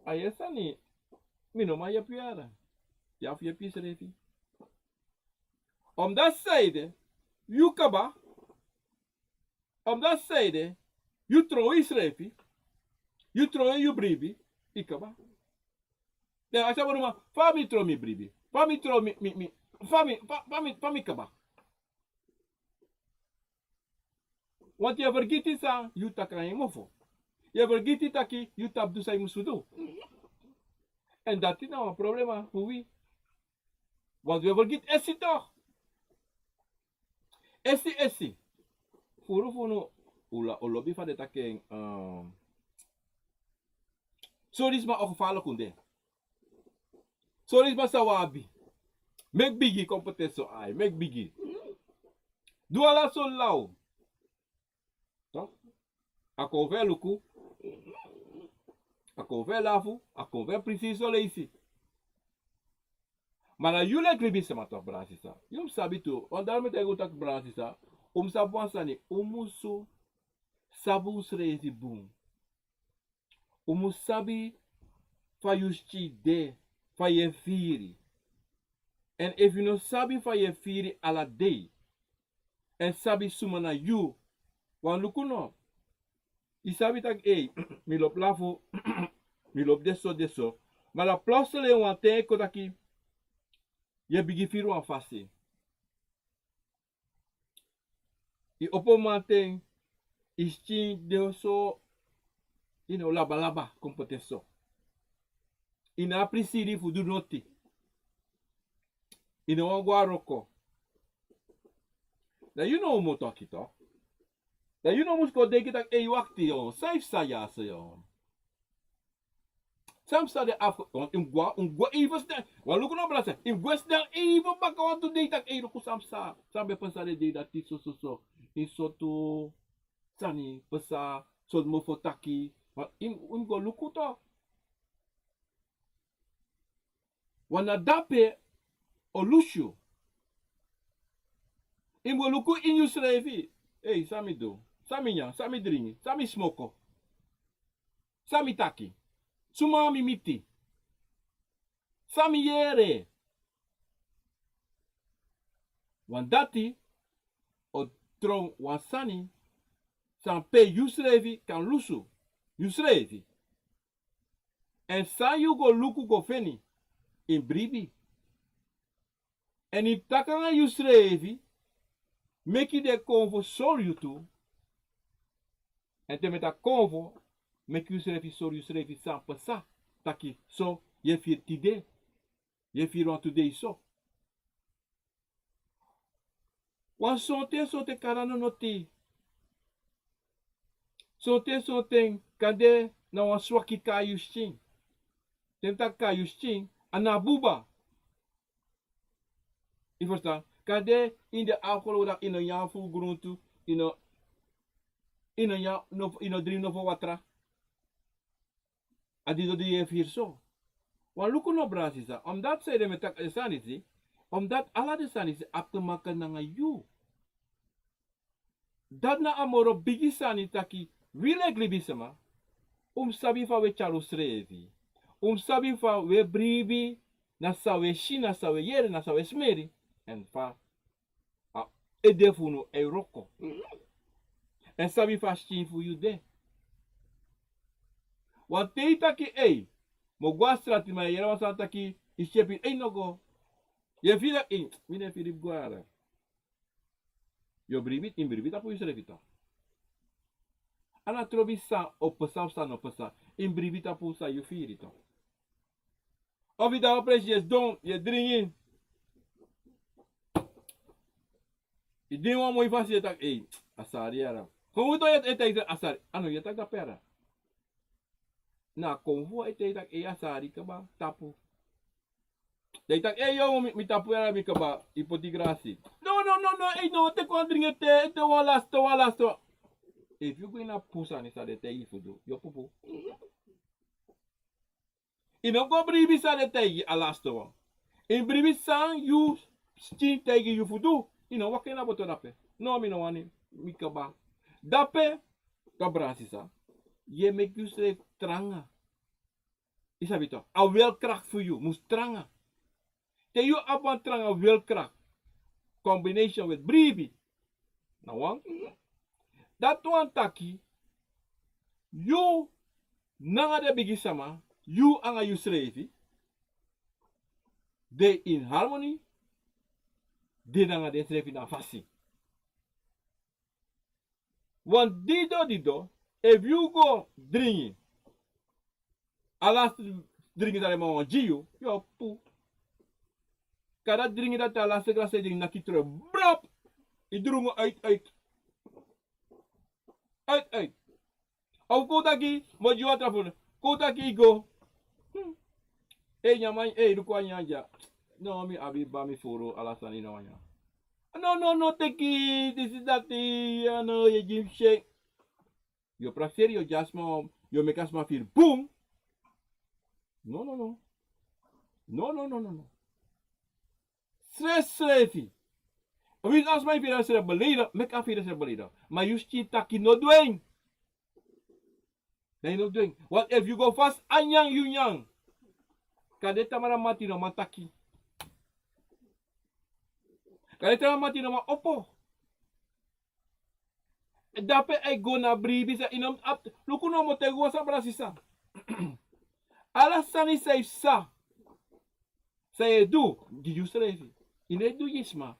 a yere sani, mi no man yepi yu yere. Yu abi fu yepi yusrefi. Omdat san ede, yu kaba. Omdat san ede, yu tron yusrefi, yu tron yu bribi, yu kaba. Dan a sa bonuman, fa mi tron mi bribi, fa mi tron mi, mi, mi, fa mi, fa, fa mi, fa mi kaba. Want yu e fergiti san yu taki nanga yu mofo. Yu e fergiti taki yu tapu du san yu musu du. Èn dati na wan problema fu wi. Want wi e fergiti esi toch. Esi, esi. Furu fu unu, un lobi fa den taki en, eh, solisma o gevaarlijk un de. Solisma san un abi. Meki bigi, kon poti en so, ai, meki bigi. Du ala so law. Toch? A kon fu e luku. A kon fu e lafu. A kon fu e prisi soleisi. Ma na yu leki libisma toch, brada sisa. Yu mus sabi tu. Wan dati mi e taigi un taki, brada sisa, un mus sabi wan sani. Un musu sabi unsrefi bun. Un mus sabi fa yu skin de, fa yu e firi. Èn efu yu no sabi fa yu e firi ala dei, èn sabi suma na yu, wan luku no, I sabi taki, ei, mi lobi lafu, mi lobi de so, de so. Ma dan plotseling wan ten e kon taki, yu e bigin firi wan fasi. I opo mamanten, i skin de so, yu no, labalaba, kon poti en so. I no abi prisiri fu du noti. I no wani go na wroko. Dan yu no mu taki tok. Dan yu no mus kon denki taki, ei, wakti, yu, san yu psa ya so, yu. San psa de afko, want yu mus go, yu mus go even snel. Wan luku no, brada, yu mus go snel even baka wantu dei taki, ei, luku san psa, san ben psa den dei dati so, so, so. Yu sortu sani psa, sortu mofo taki. Want yu, yu mus go luku tok. Want na dape o lusu yu. Yu mus go luku ini yusrefi. Ei, san mi du? San mi nyan? San mi dringi? San mi smoko? San mi taki? Suma mi miti? San mi yere? Want dati o tron wan sani san pe yusrefi kan lusu. Yusrefi. Èn san yu go luku go feni ini bribi. Èn yu taki nanga yusrefi, meki den konfo sori yu tu. Èn te mi taki konfo, meki yusrefi sori yusrefi san psa. Taki so, yu e firi tide, yu e firi wantu dei so. Wan sonten sonten kande a no noti. Sonten sonten kande na wan swaki kari yu skin. Te mi taki kari yu skin, a no buba. Yu ferstan? Kande ini den afgelopen dagen yu no nyan fu gruntu, yu no, yu no nyan, no, yu no dringi nofo watra. A disi dati yu e firi so. Wan luku no, brada, sisa. Omdat san ede mi e taki den sani disi. Omdat ala den sani disi abi te maken nanga yu. Dati na a moro bigi sani taki wi leki libisma, un mus sabi fa un e tyari unsrefi. Un mus sabi fa un e bribi, na san un e si, na san un e yere, na san un e smeri. Èn fa a ede fu unu e wroko. Èn sabi fa a skin fu yu de. Wan ten yu taki, ei, mi o go na strati, ma yu yere wan sani taki, yu si en pini, ei, no go. Yu e firi taki, ei, mi no e firi go dya. Yu o bribi, yu mus bribi tapu yusrefi tok. A no trobi san o pasa, san no pasa. Yu mus bribi tapu san yu firi tok. Of yu de a wan presi, yu e sidon, yu e dringi. Yu dringi wan moi fasi, yu e taki, ei, a sari ya. Kon wi tok, yu e, yu e taki a sari. A no, yu e taki dape ya. Na kon fu ete, yu e taki, ei, a sari kaba tapu. Dan yu taki, ei, yo, mi, mi tapu ya, mi kaba, yu poti grasi. No, no, no, no, ei, no, teki wan dringi ete, ete wan laste, wan laste. Efu yu go ini a pupusani san den taigi yu fu du, yu o pupu. Yu no go bribi san den taigi yu a laste wan. Yu bribi san yu skin taigi yu fu du. Yu no waka ini a boto dape. No, mi no wani, mi kaba. Dape, kaba, brada, sisa. Yu e meki yusrefi tranga. Yu sabi tok, a wilkracht fu yu mus tranga. Te yu abi wan tranga wilkracht, combination with bribi, na wan. Dati wani taki, yu nanga den bigisma, yu anga yusrefi, de in harmony, de nanga densrefi na fasi. Want dido, dido, efu yu go dringi a laste dringi san den man wani gi yu, yu o pupu. Kande a dringi dati, a laste glasi dringi, naki tron, brop. Yu drungu uit, uit. Uit, uit. Of kon un taki, mi o gi yu watra fu, kon un taki yu go. Hmm. Ei, nyan man, ei, luku a nyan dya. No, mi abi, ba mi furu, ala sani no wan nyan. No, no, no, teki, disi dati, a no, yu e gi mi syen. Yu o prakseri, yu o gi a sma, yu o meki a sma firi bun. No, no, no. No, no, no, no, no. Srefsrefi. Winsi a sma e firi ensrefi beleidi, meki a firi ensrefi beleidi. Ma yu skin taki no du en. Dan yu no du en. Want efu yu go fasi a nyan yu nyan, kande tamara mati no man taki. Kande tamara mati no man opo. Dape a e go na bribi san yu no abi. Luku no, mi o taigi wan sani, brada sisa. Ala sani san yu sa, san yu e du, gi yusrefi. Yu no e du gi sma.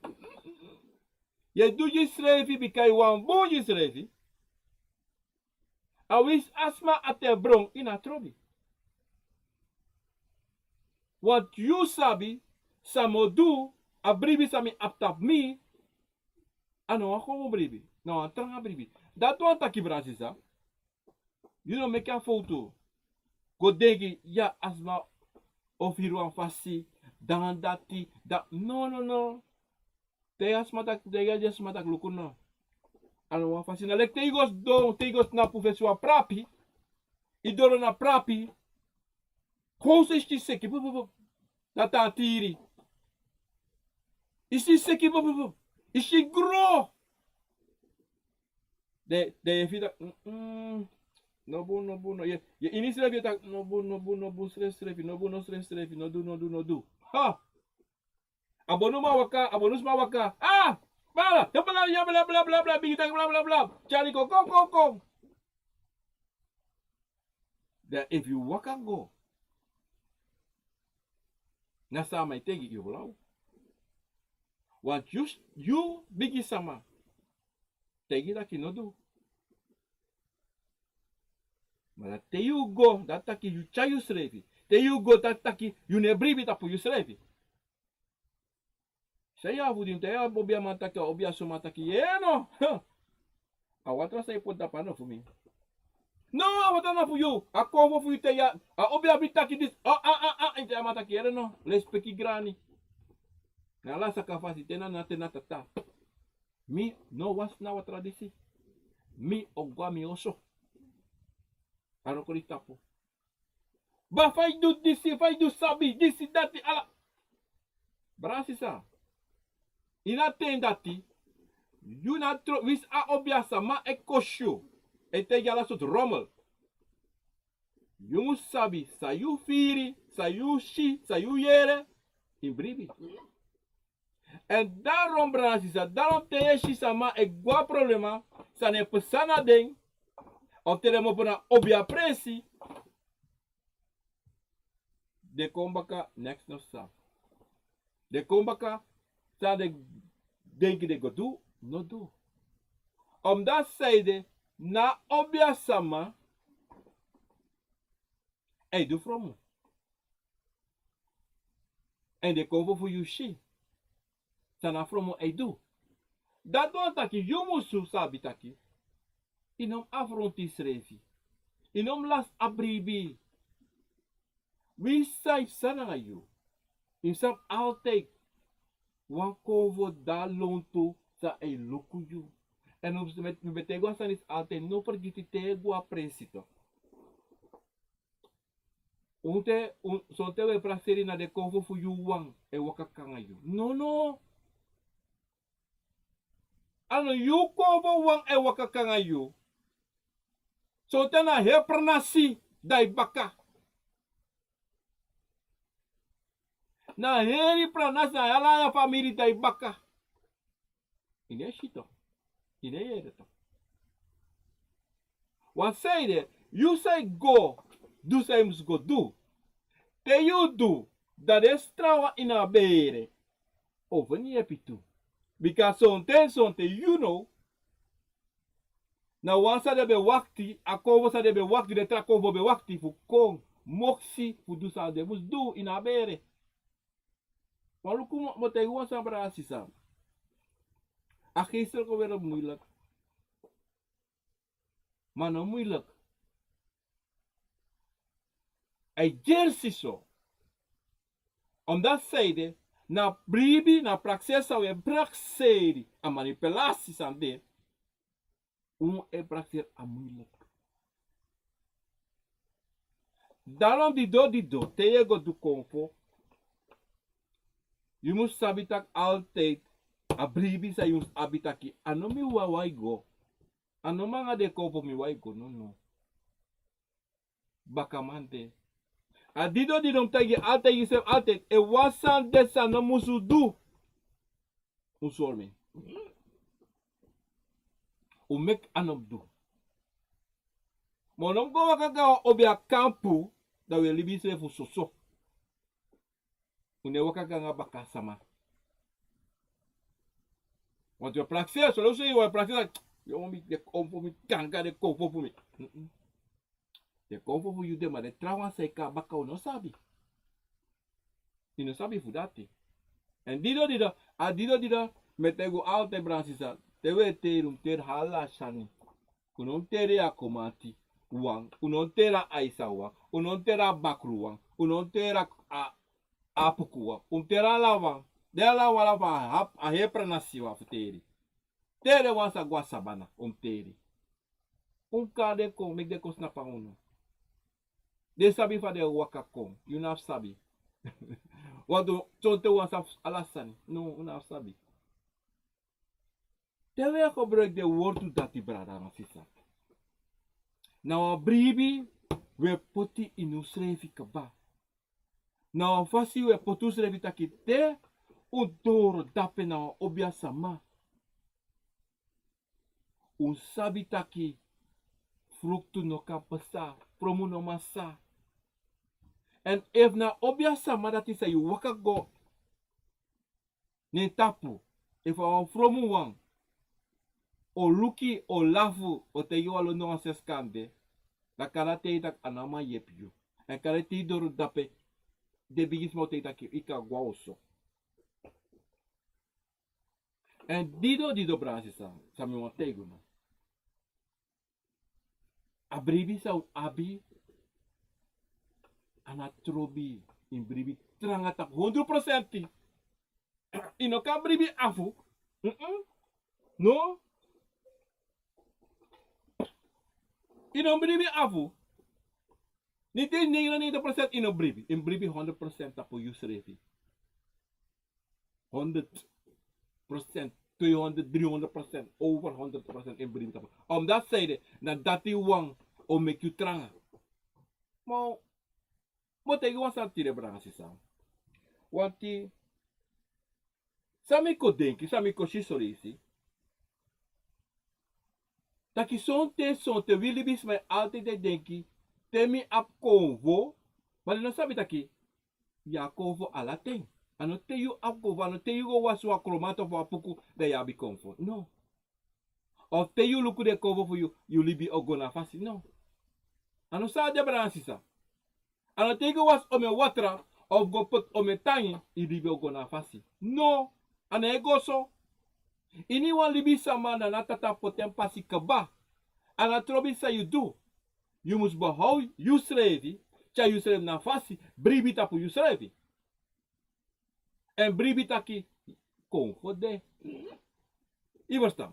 Yu e du gi yusrefi bika yu wani bun gi yusrefi. A winsi a sma ati e bron, yu no abi trobi. Want yu sabi san mi o du, a bribi san mi abi tapu mi, a no wan komo bribi, na wan tranga bribi. Dati wani taki, brada sisa, yu no meki a fowtu go denki, ya, a sma o firi wan fasi, dan dati, dan, no, no, no. Te yu a sma taki, te yu a sma taki, luku no. A no wan fasi, na leki te yu go sidon, te yu go tnapu fesi wan prapi. Yu doro na prapi. Kon se yu si seki, bup, bup, bup. Na tan tiri. Yu si seki, bup, bup, bup. Yu si gro. Den, den e firi taki, mm, mm. No bun, no bun, no. Yu, yu ini srefi e taki, no bun, no bun, no bun, srefi, srefi, no bun, no, srefi, srefi, no du, no du, no du. Ha! A bonuman waka, a bonusma waka. Ah! Bala, bla, bla, bla, bla, bla, bla, bigi taki bla, bla, bla. Tyari kon, kon, kon, kon. Dan efu yu waka go, na san a man e taigi yu, yu o law. Want yu, yu bigi sama taigi taki no du. Ma dan te yu go, dati taki yu tyari yusrefi. Te yu go, dati taki yu no e bribi tapu yusrefi. San yu abi fu du, te yu abi obiaman taki, a obiasama taki, yere no. A watra san yu poti tapu a no fu mi. No, a watra na fu yu. A konfo fu yu, te yu a, a obiaman taki disi. A, a, a, a, te a man taki, yere no. Lespeki grani. Na ala saka fasi, te na, na, te na tata. Mi no wasi na watra disi. Mi o go a mi oso. A no kon disi tapu. Ma fa yu du disi, fa yu du sabi, disi dati, ala. Brada sisa, ini a ten dati, yu no abi tro-, winsi a obiasama e kosi yu, e taigi yu ala sortu rommel. Yu mus sabi san yu firi, san yu si, san yu yere, ini bribi. Èn daron, brada sisa, daron te yu e si sama e go a problema, san e pasa na den, of te den mu opo na obia presi, den kon baka, neks no sa. Den kon baka, san den denki den go du, no du. Omdati san ede, na obiasama e du fromu. Èn den kon fu yu si san na fromu e du. Dati wani taki yu musu sabi taki yu no mu afronti yusrefi. Yu no mu lasi a bribi. Winsi san e pasa nanga yu, yu mus abi altijd wan konfo, dan lontu san e luku yu. Èn mi ben, mi ben taigi wan sani disi altijd, no fergiti te yu e go a presi toch. Un te, un, sonten un e prakseri na den konfo fu yu wawan e waka kon nanga yu. Nono. A no yu konfo wawan e waka kon nanga yu. Sonten na heri pranasi dan yu baka. Na heri pranasi, na ala yu famiri dan yu baka. Yu no e si toch. Yu no e yere toch. Wan sani de, yu sa e go du san yu mus go du. Te yu du, dan den sitranwan ini a bere o feni yepi tu. Bika sonten, sonten yu no, na wan san den ben wakti, a konfo san den ben wakti, den tra konfo ben wakti fu kon moksi fu du san den mus du ini a bere. Wan luku, mi o, mi o taigi wan sani, brada sisa. A geestelijk weri moeilijk. Ma no moeilijk. A e gersi so. Omdati san ede, na bribi, na prakseri san un e prakseri, a manipulasi san de. Un e prakseri a moeilijk. Daarom didon, didon, te yu e go du konfo, yu mus sabi taki altijd a bribi san yu mus abi taki, a no mi wawan e go. A no mi nanga den konfo mi wawan e go, nono. Bakaman de. A didon, didon, mi taigi, altijd, yu sabi altijd, efu wan sani de san no musu du, un sori mi. Un meki a no mus du. Ma un no mus go waka go na wan obiakampu, dan un e libi srefi fu soso. Un no e waka go nanga bakasama. Want yu e prakseri, so leki yu e prakseri, yu o mi de kon fu mi, kanga de kon fu mi. Mm-mm. De kon fu yu de, ma den trawan san e kon na baka un no sabi. Yu no sabi fu dati. Èn dido dido, a dido dido, mi e taigi un altijd, brada sisa, te un e teri, un mus teri ala sani. Un no mus teri a Kromanti wan, un no mus teri a Aisa wan, un no mus teri a Bakru wan, un no mus teri a, a Apuku wan, un mus teri ala wan. Den ala wan, ala wan, a, a heri pranasi wan fu teri. Teri den wan sa go na sabana, un mus teri. Un kari den kon, meki den kon snap nanga unu. Den sabi fa den e waka kon, yu no abi sabi. Want sonten wan sabi ala sani, no, un no abi sabi. Te wi e gebruiki den wortu dati, brada nanga sisa, na wan bribi wi e poti ini unsrefi kaba. Na wan fasi wi e poti unsrefi taki te un doro dape na wan obiasama, un sabi taki fruktu no kan pasa, fromu no man pasa. Èn efu na obiasama dati san yu waka go na en tapu, efu a wan fromuwan, o luku, o lafu, o taigi wan lon na wan sesi kande, dan kande a taigi taki a no man yepi yu. Èn kande te yu doro dape, den bigisma o taigi taki yu kan go na oso. Èn dido dido, brada sisa, san mi wani taigi unu. A bribi san un abi, a no trobi, yu mus bribi tranga tapu hondro prosenti. Yu no kan bribi afu. Mm-mm. No. Yu no mus bribi afu. Niti nengre nengre prosenti yu no bribi. Yu mus bribi hondro prosenti tapu yusrefi. Honderd procent, tweehonderd, driehonderd procent, over honderd procent yu mus bribi tapu. Omdat sanede, na dati wan o meki yu tranga. Ma, mi o taigi wan sani tide, brada sisa. Wanti, san mi kon denki, san mi kon si son leisi. Taki sonten, sonten wi libisma e altijd e denki, te mi abi konfo, ma den no sabi taki, yu abi konfo ala ten. A no te yu abi konfo, a no te yu go wasi wan Kromanti of wan Apuku, dan yu abi konfo. No. Of te yu luku den konfo fu yu, yu libi o go na fasi. No. A no so a de, brada nanga sisa. A no te yu go wasi omeni watra, of go poti omeni tangi, yu libi o go na fasi. No. A no e go so. Iniwan libisma na a Tata poti en pasi kaba. A no trobi san yu du. Yu mus behoud yusrefi, tyari yusrefi na fasi, bribi tapu yusrefi. Èn bribi taki, konfo de. Yu e ferstan?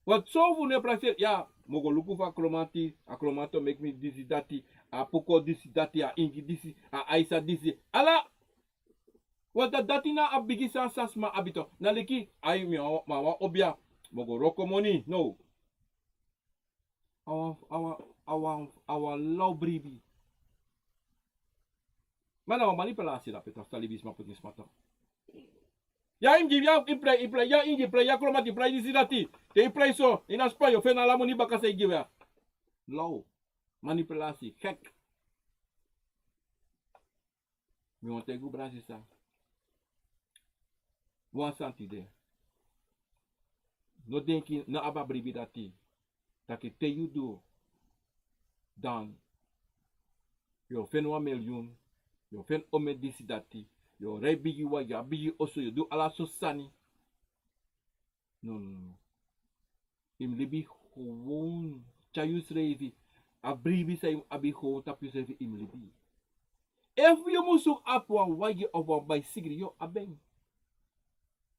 Want son fu unu e prakseri, ya, mi o go luku fu a Kromanti, a Kromanti o meki mi disi dati, a Apuku disi dati, a Ingi disi, a Aisa disi. Ala, want dati na a bigi sani san sma abi tu. Na leki, ai, mi a wan, mi a wan obia, mi o go wroko moni, no. A wan, a wan, a wan, a wan law bribi. Ma na wan manipulasi dape, toch, san libisma poti ini sma tu. Ya Ingi, ya Ingi, ya Kromanti, ya Kromanti, ya disi dati. Te yu e so, ini a span yu o feni ala moni baka san yu gi wi ya. Law. Manipulasi, gek. Mi wani taigi un, brada sisa. Wan sani tide. No denki, no abi a bribi dati. Taki te yu du, dan yu o feni wan milyun, yu o feni omeni disi dati, yu o rei bigi wan, yu abi bigi oso, yu o du ala sortu sani. No, no, no. Yu mus libi gewoon, tyari yusrefi. A bribi san yu mus abi gewoon tapu yusrefi, yu mus libi. Efu yu mus abi wan wagi of wan baisigri, yu o abi en.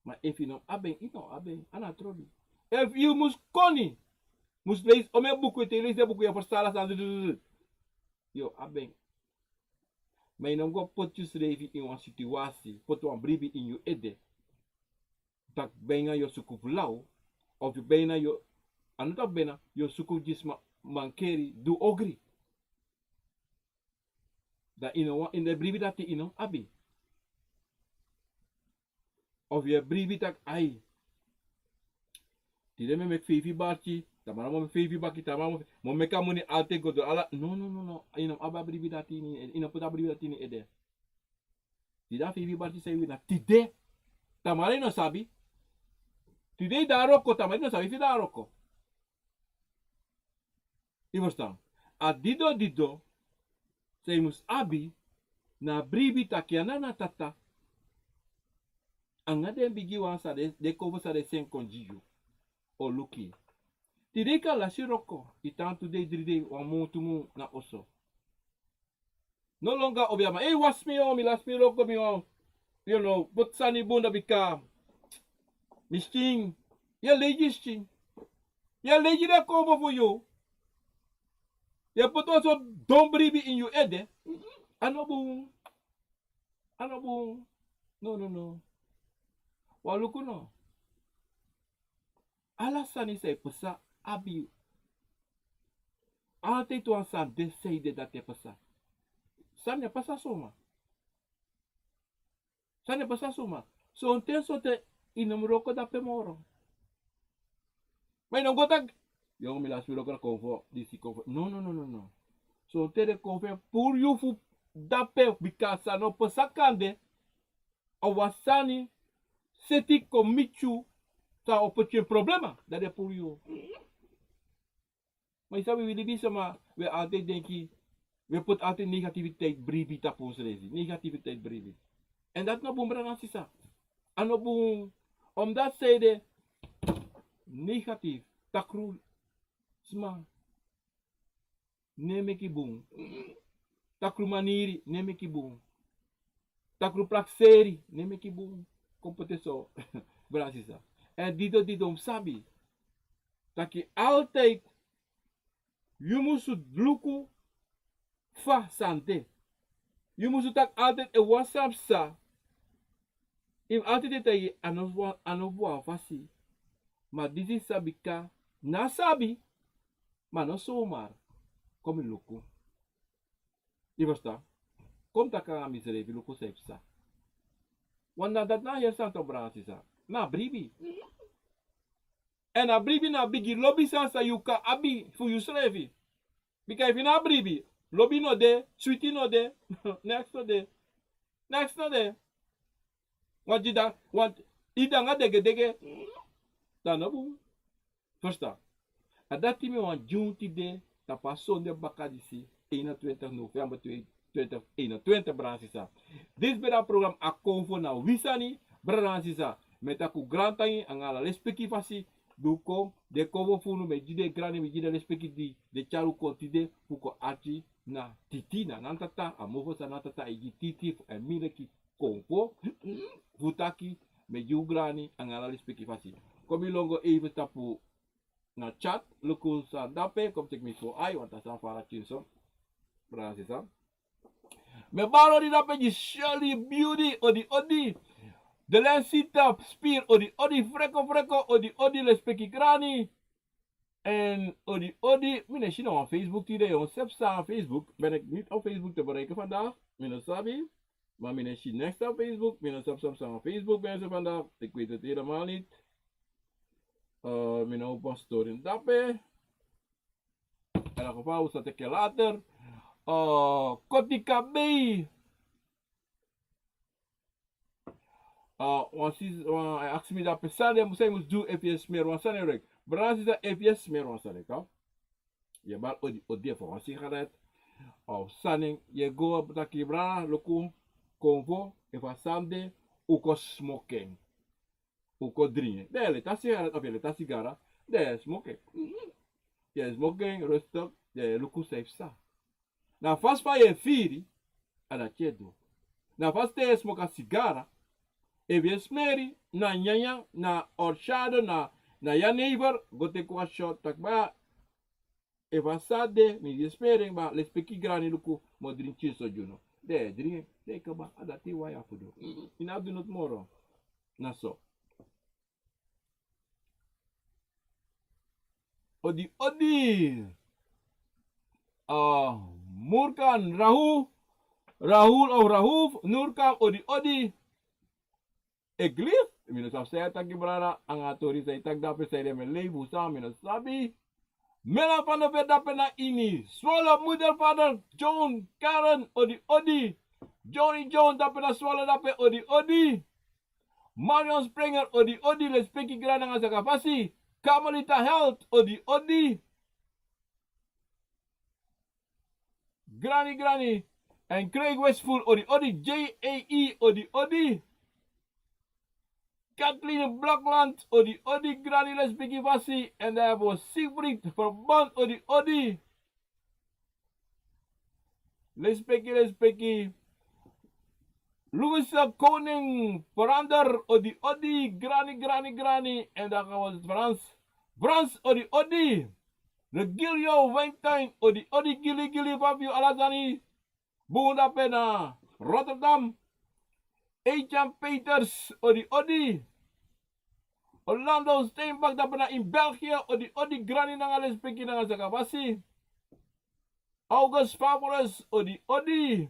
Ma efu yu no abi en, yu no abi en, a no trobi. Efu yu mus koni, mus leisi omeni buku, te yu leisi den buku yu e ferstan ala sani, yu o abi en. Ma yu no mus go poti yusrefi ini wan situasi, poti wan bribi ini yu ede. Taki bijna yu o suku fu law, of yu bijna yu o, a no taki bijna, yu o suku gi sma mankeri, du ogri. Dan yu no wani, ini den bribi dati yu no abi. Of yu e bribi taki ai, Tide mi e meki feifi barki, tamara mi o meki feifi baki, tamara mi o meki a moni altei go doro ala. No, no, no, no. Yu no mu abi a bribi dati ini, yu no poti a bribi dati ini ede. Tide a feifi barki san yu wini na tide. Tamara yu no sabi. Tide yu de na wroko, tamara yu no sabi efu yu de na wroko. Yu ferstan? A dido dido san yu mus abi na a bribi taki a nana, tata, anga den bigiwan san den, den konfo san den seni kon gi yu, o luku yu. Tide yu kan lasi wroko, yu tan tu dei, dri dei, wan mun, tu mun na oso. No longa o ben abi man: ei, wasi mi o, mi lasi mi wroko, mi o, yu no poti sani bun, da bika mi skin. Yu e leigi skin. Yu e leigi den konfo fu yu. Yu e poti wan sortu don bribi ini yu ede. A no bun. A no bun. No, no, no. Wan luku no. Ala sani san e pasa abi, altijd wan sani de san e de dati e pasa. Sani e pasa suma. Sani e pasa suma. Sonten, sonten yu no mu wroko dape moro. Ma yu no go taki: yongu, mi lasi mi wroko, na konfo disi, konfo. No, no, no, no, no. Sonten den konfo e puru yu fu dape, bika san no pasa kande a wan sani seti kon miti yu, san o poti yu ini problema, dan den puru yu. Ma yu sabi, wi libisma, wi e altijd denki, wi e poti altijd negativiteit bribi tapu unsrefi. Negativiteit bribi. Èn dati no bun, brada nanga sisa. A no bun. Omdat san ede, negatief, takru sma, no e meki bun. Takru maniri no e meki bun. Takru prakseri no e meki bun. Kon poti en so, brada nanga sisa. Èn dido dido un sabi taki altijd yu musu luku fa sani de. Yu musu taki altijd efu wan sani psa, yu mus altijd e taigi: a no fu wan, a no fu wan fasi. Ma disi sabi, bika na sabi, ma no somar. Kon mi luku. Yu ferstan? Kon mi taki nanga misrefi, luku san e psa. Want na dati na a heri sani, brada nanga sisa. Na a bribi. Èn a bribi na a bigi lobi sani san yu kan abi fu yusrefi. Bika efu yu no abi bribi, lobi no de, switi no de, neks no de. Neks no de. Want yu de, want yu de nanga degedege, dan no bun. Ferstan? A dati mi wani gi unu tide tapu a sonde baka disi, eenentwintig november tweeduizend eenentwintig, brada nanga sisa. Disi ben de a program A Konfo na Wi Sani, brada nanga sisa. Mi e taki un grantangi anga ala lespeki fasi, di un kon. Den konfo fu unu, mi e gi den grani, mi e gi den lespeki di den tyari un kon tide fu kon arki na titi, na nan tata, a mofo san nan tata e gi titi fu en mi leki konfo, fu taki mi e gi un grani anga ala lespeki fasi. Kon mi lon go even tapu na chat, luku san dape, kon mi teki mi fo ai, want a san fara kin so. Brada nanga sisa. Mi e bari odi dape gi Shelly Beauty, odi odi. Delen Sita Spir, odi odi. Freko Freko, odi odi, lespeki grani. Èn odi odi, mi no e si no wan Facebook tide, yu sabi san, Facebook ben ik niet op Facebook te bereiken vandaag. Mi no sabi. Ma mi no e si neks na Facebook, mi no sabi san na Facebook ben ik vandaag. Ik weet het helemaal niet. Eh, mi no wan storing dape. In elk geval, un sa teki en later. Eh, Kotika Bey. Eh, wan sis, wan, eh, aksi mi dape san den, san yu mus du efu yu e smeri wan sani, rek. Brada nanga sisa, efu yu e smeri wan sani, kan. Yu e bari odi odi efu wan sigaret. Of sani, yu e go taki brada, luku, konfo, efu a sani de, un kon smoki en. Un kon dringi en. Dan yu e leti a sigaret of yu e leti a sigara, dan yu e smoki en. Yu e smoki en, rustig, dan yu e luku san yu psa. Na a fasi fa yu e firi, a dati yu e du. Na a fasi te yu e smoki a sigara, efu yu e smeri, na nyanyan, na orshado, na, na yu neighbor, go teki wan shot, taki baya, efu a sani de, mi e smeri en, ma lespeki grani, luku, mi o dringi kinso gi unu. Dan yu e dringi en, dan yu kaba, a dati yu wani fu du. Yu no abi du noti moro. Na so. Odi odi. Ah, Murkan, Rahu, Rahul of Rahuf, Nurkan, odi odi. Ik leef, Mi no sabi san yu e taki, brada, nanga a tori san yu e taki dape, san yu de, mi e leibi un san, mi no sabi. Mela van der Vet dape na ini. Swallow, moeder, vader, John, Karen, odi odi. Johnny Jones dape na Swallow dape, odi odi. Marion Springer, odi odi, lespeki, grani nanga sakafasi. Carmelita Health, odi odi. Grani, grani. En Craig Westful, odi odi. J A E, odi odi. Kathleen Blokland, odi odi, grani, lespeki fasi. En dan hebben we Siegfried Verband, odi odi. Lespeki, lespeki. Louisa Koning Verander, odi odi, grani, grani, grani. En dan gaan we Frans. Frans, odi odi. Regilio Weinstein, odi odi, gili gili, Fabio Alazani. Bun dape na Rotterdam. Etienne Peters, odi odi. Orlando Steinbach dape na in België, odi odi, grani nanga lespeki nanga sakafasi. August Favorus, odi odi.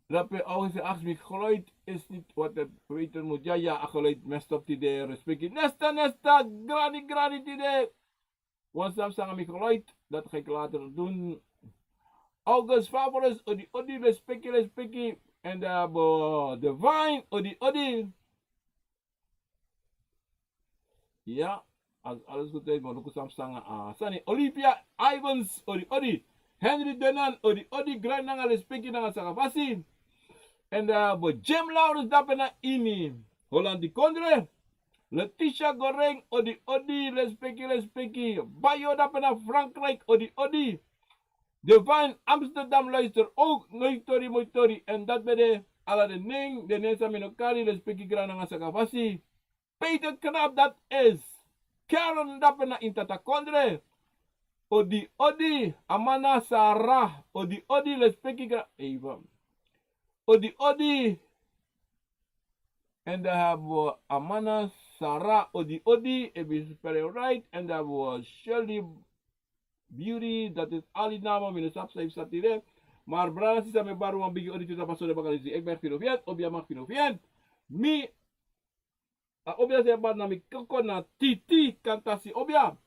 Dape August e aksi mi, geluid is niet wat het beter moet. Ja, ja, geluid messed up tide, respeki. Nesta, nesta, grani, grani tide. Wan sap sanga mi geluid, dat ga ik later doen. August Favorus, odi odi, lespeki, lespeki. En dan hebben we Divine, odi odi. Ja, als alles goed is, maar luku sap sanga, ah, sani. Olivia Ivans, odi odi. Henry Denan, odi odi, grani nanga lespeki nanga sakafasi. En dan hebben we Jim Laurens dape na ini Holland di Kondre. Letitia Goreng, odi odi, lespeki, lespeki. Bayo dape na Frankrijk, odi odi. Divine Amsterdam, luister ook. Moi tori, moi tori. En dat ben de ala den nen, den nen san mi no kari, lespeki, grani nanga sakafasi. Peter Knap, dat is Karen dape na in Tatakondre. Odi odi, Amana Sarah, odi odi, lespeki, gra-, even. Odi odi. En dan hebben we Amana Sarah, odi odi, if you spell it right. En dan hebben we Shirley Beauty, dat is Alinama, mi no sabi san yu sabi tide. Maar brada, sisa, mi e bari wan bigi odi tu tapu a sonde baka disi. Ik ben Fino Fiet, obia mag Fino Fiet. Mi, a obia san e bari na mi koko na Titi Kantasi, obia.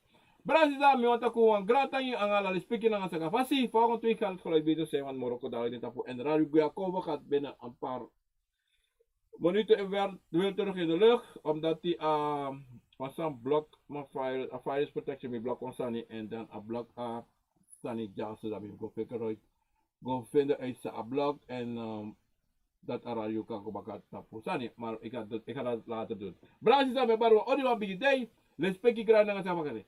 Brada, sisa, mi wani taki wan grani tangi anga ala lespeki nanga sakafasi. Volgende week gaat het geluid beter zijn, want Morocco dadelijk niet tapu. En Radio Guya Kobo gaat binnen een paar minuten weer, weer terug in de lucht, omdat die, eh, was een blok, maar fire, a fire protection, mi blok wan sani, en dan a blok, eh, sani, ja, so dat mi go figure uit, go vinden uit sa a blok, en, ehm, dat a radio kan go baka tapu sani, maar ik ga dat, ik ga dat later doen. Brada, sisa, mi e bari wan odi wan bigi dei, lespeki, grani nanga sakafasi.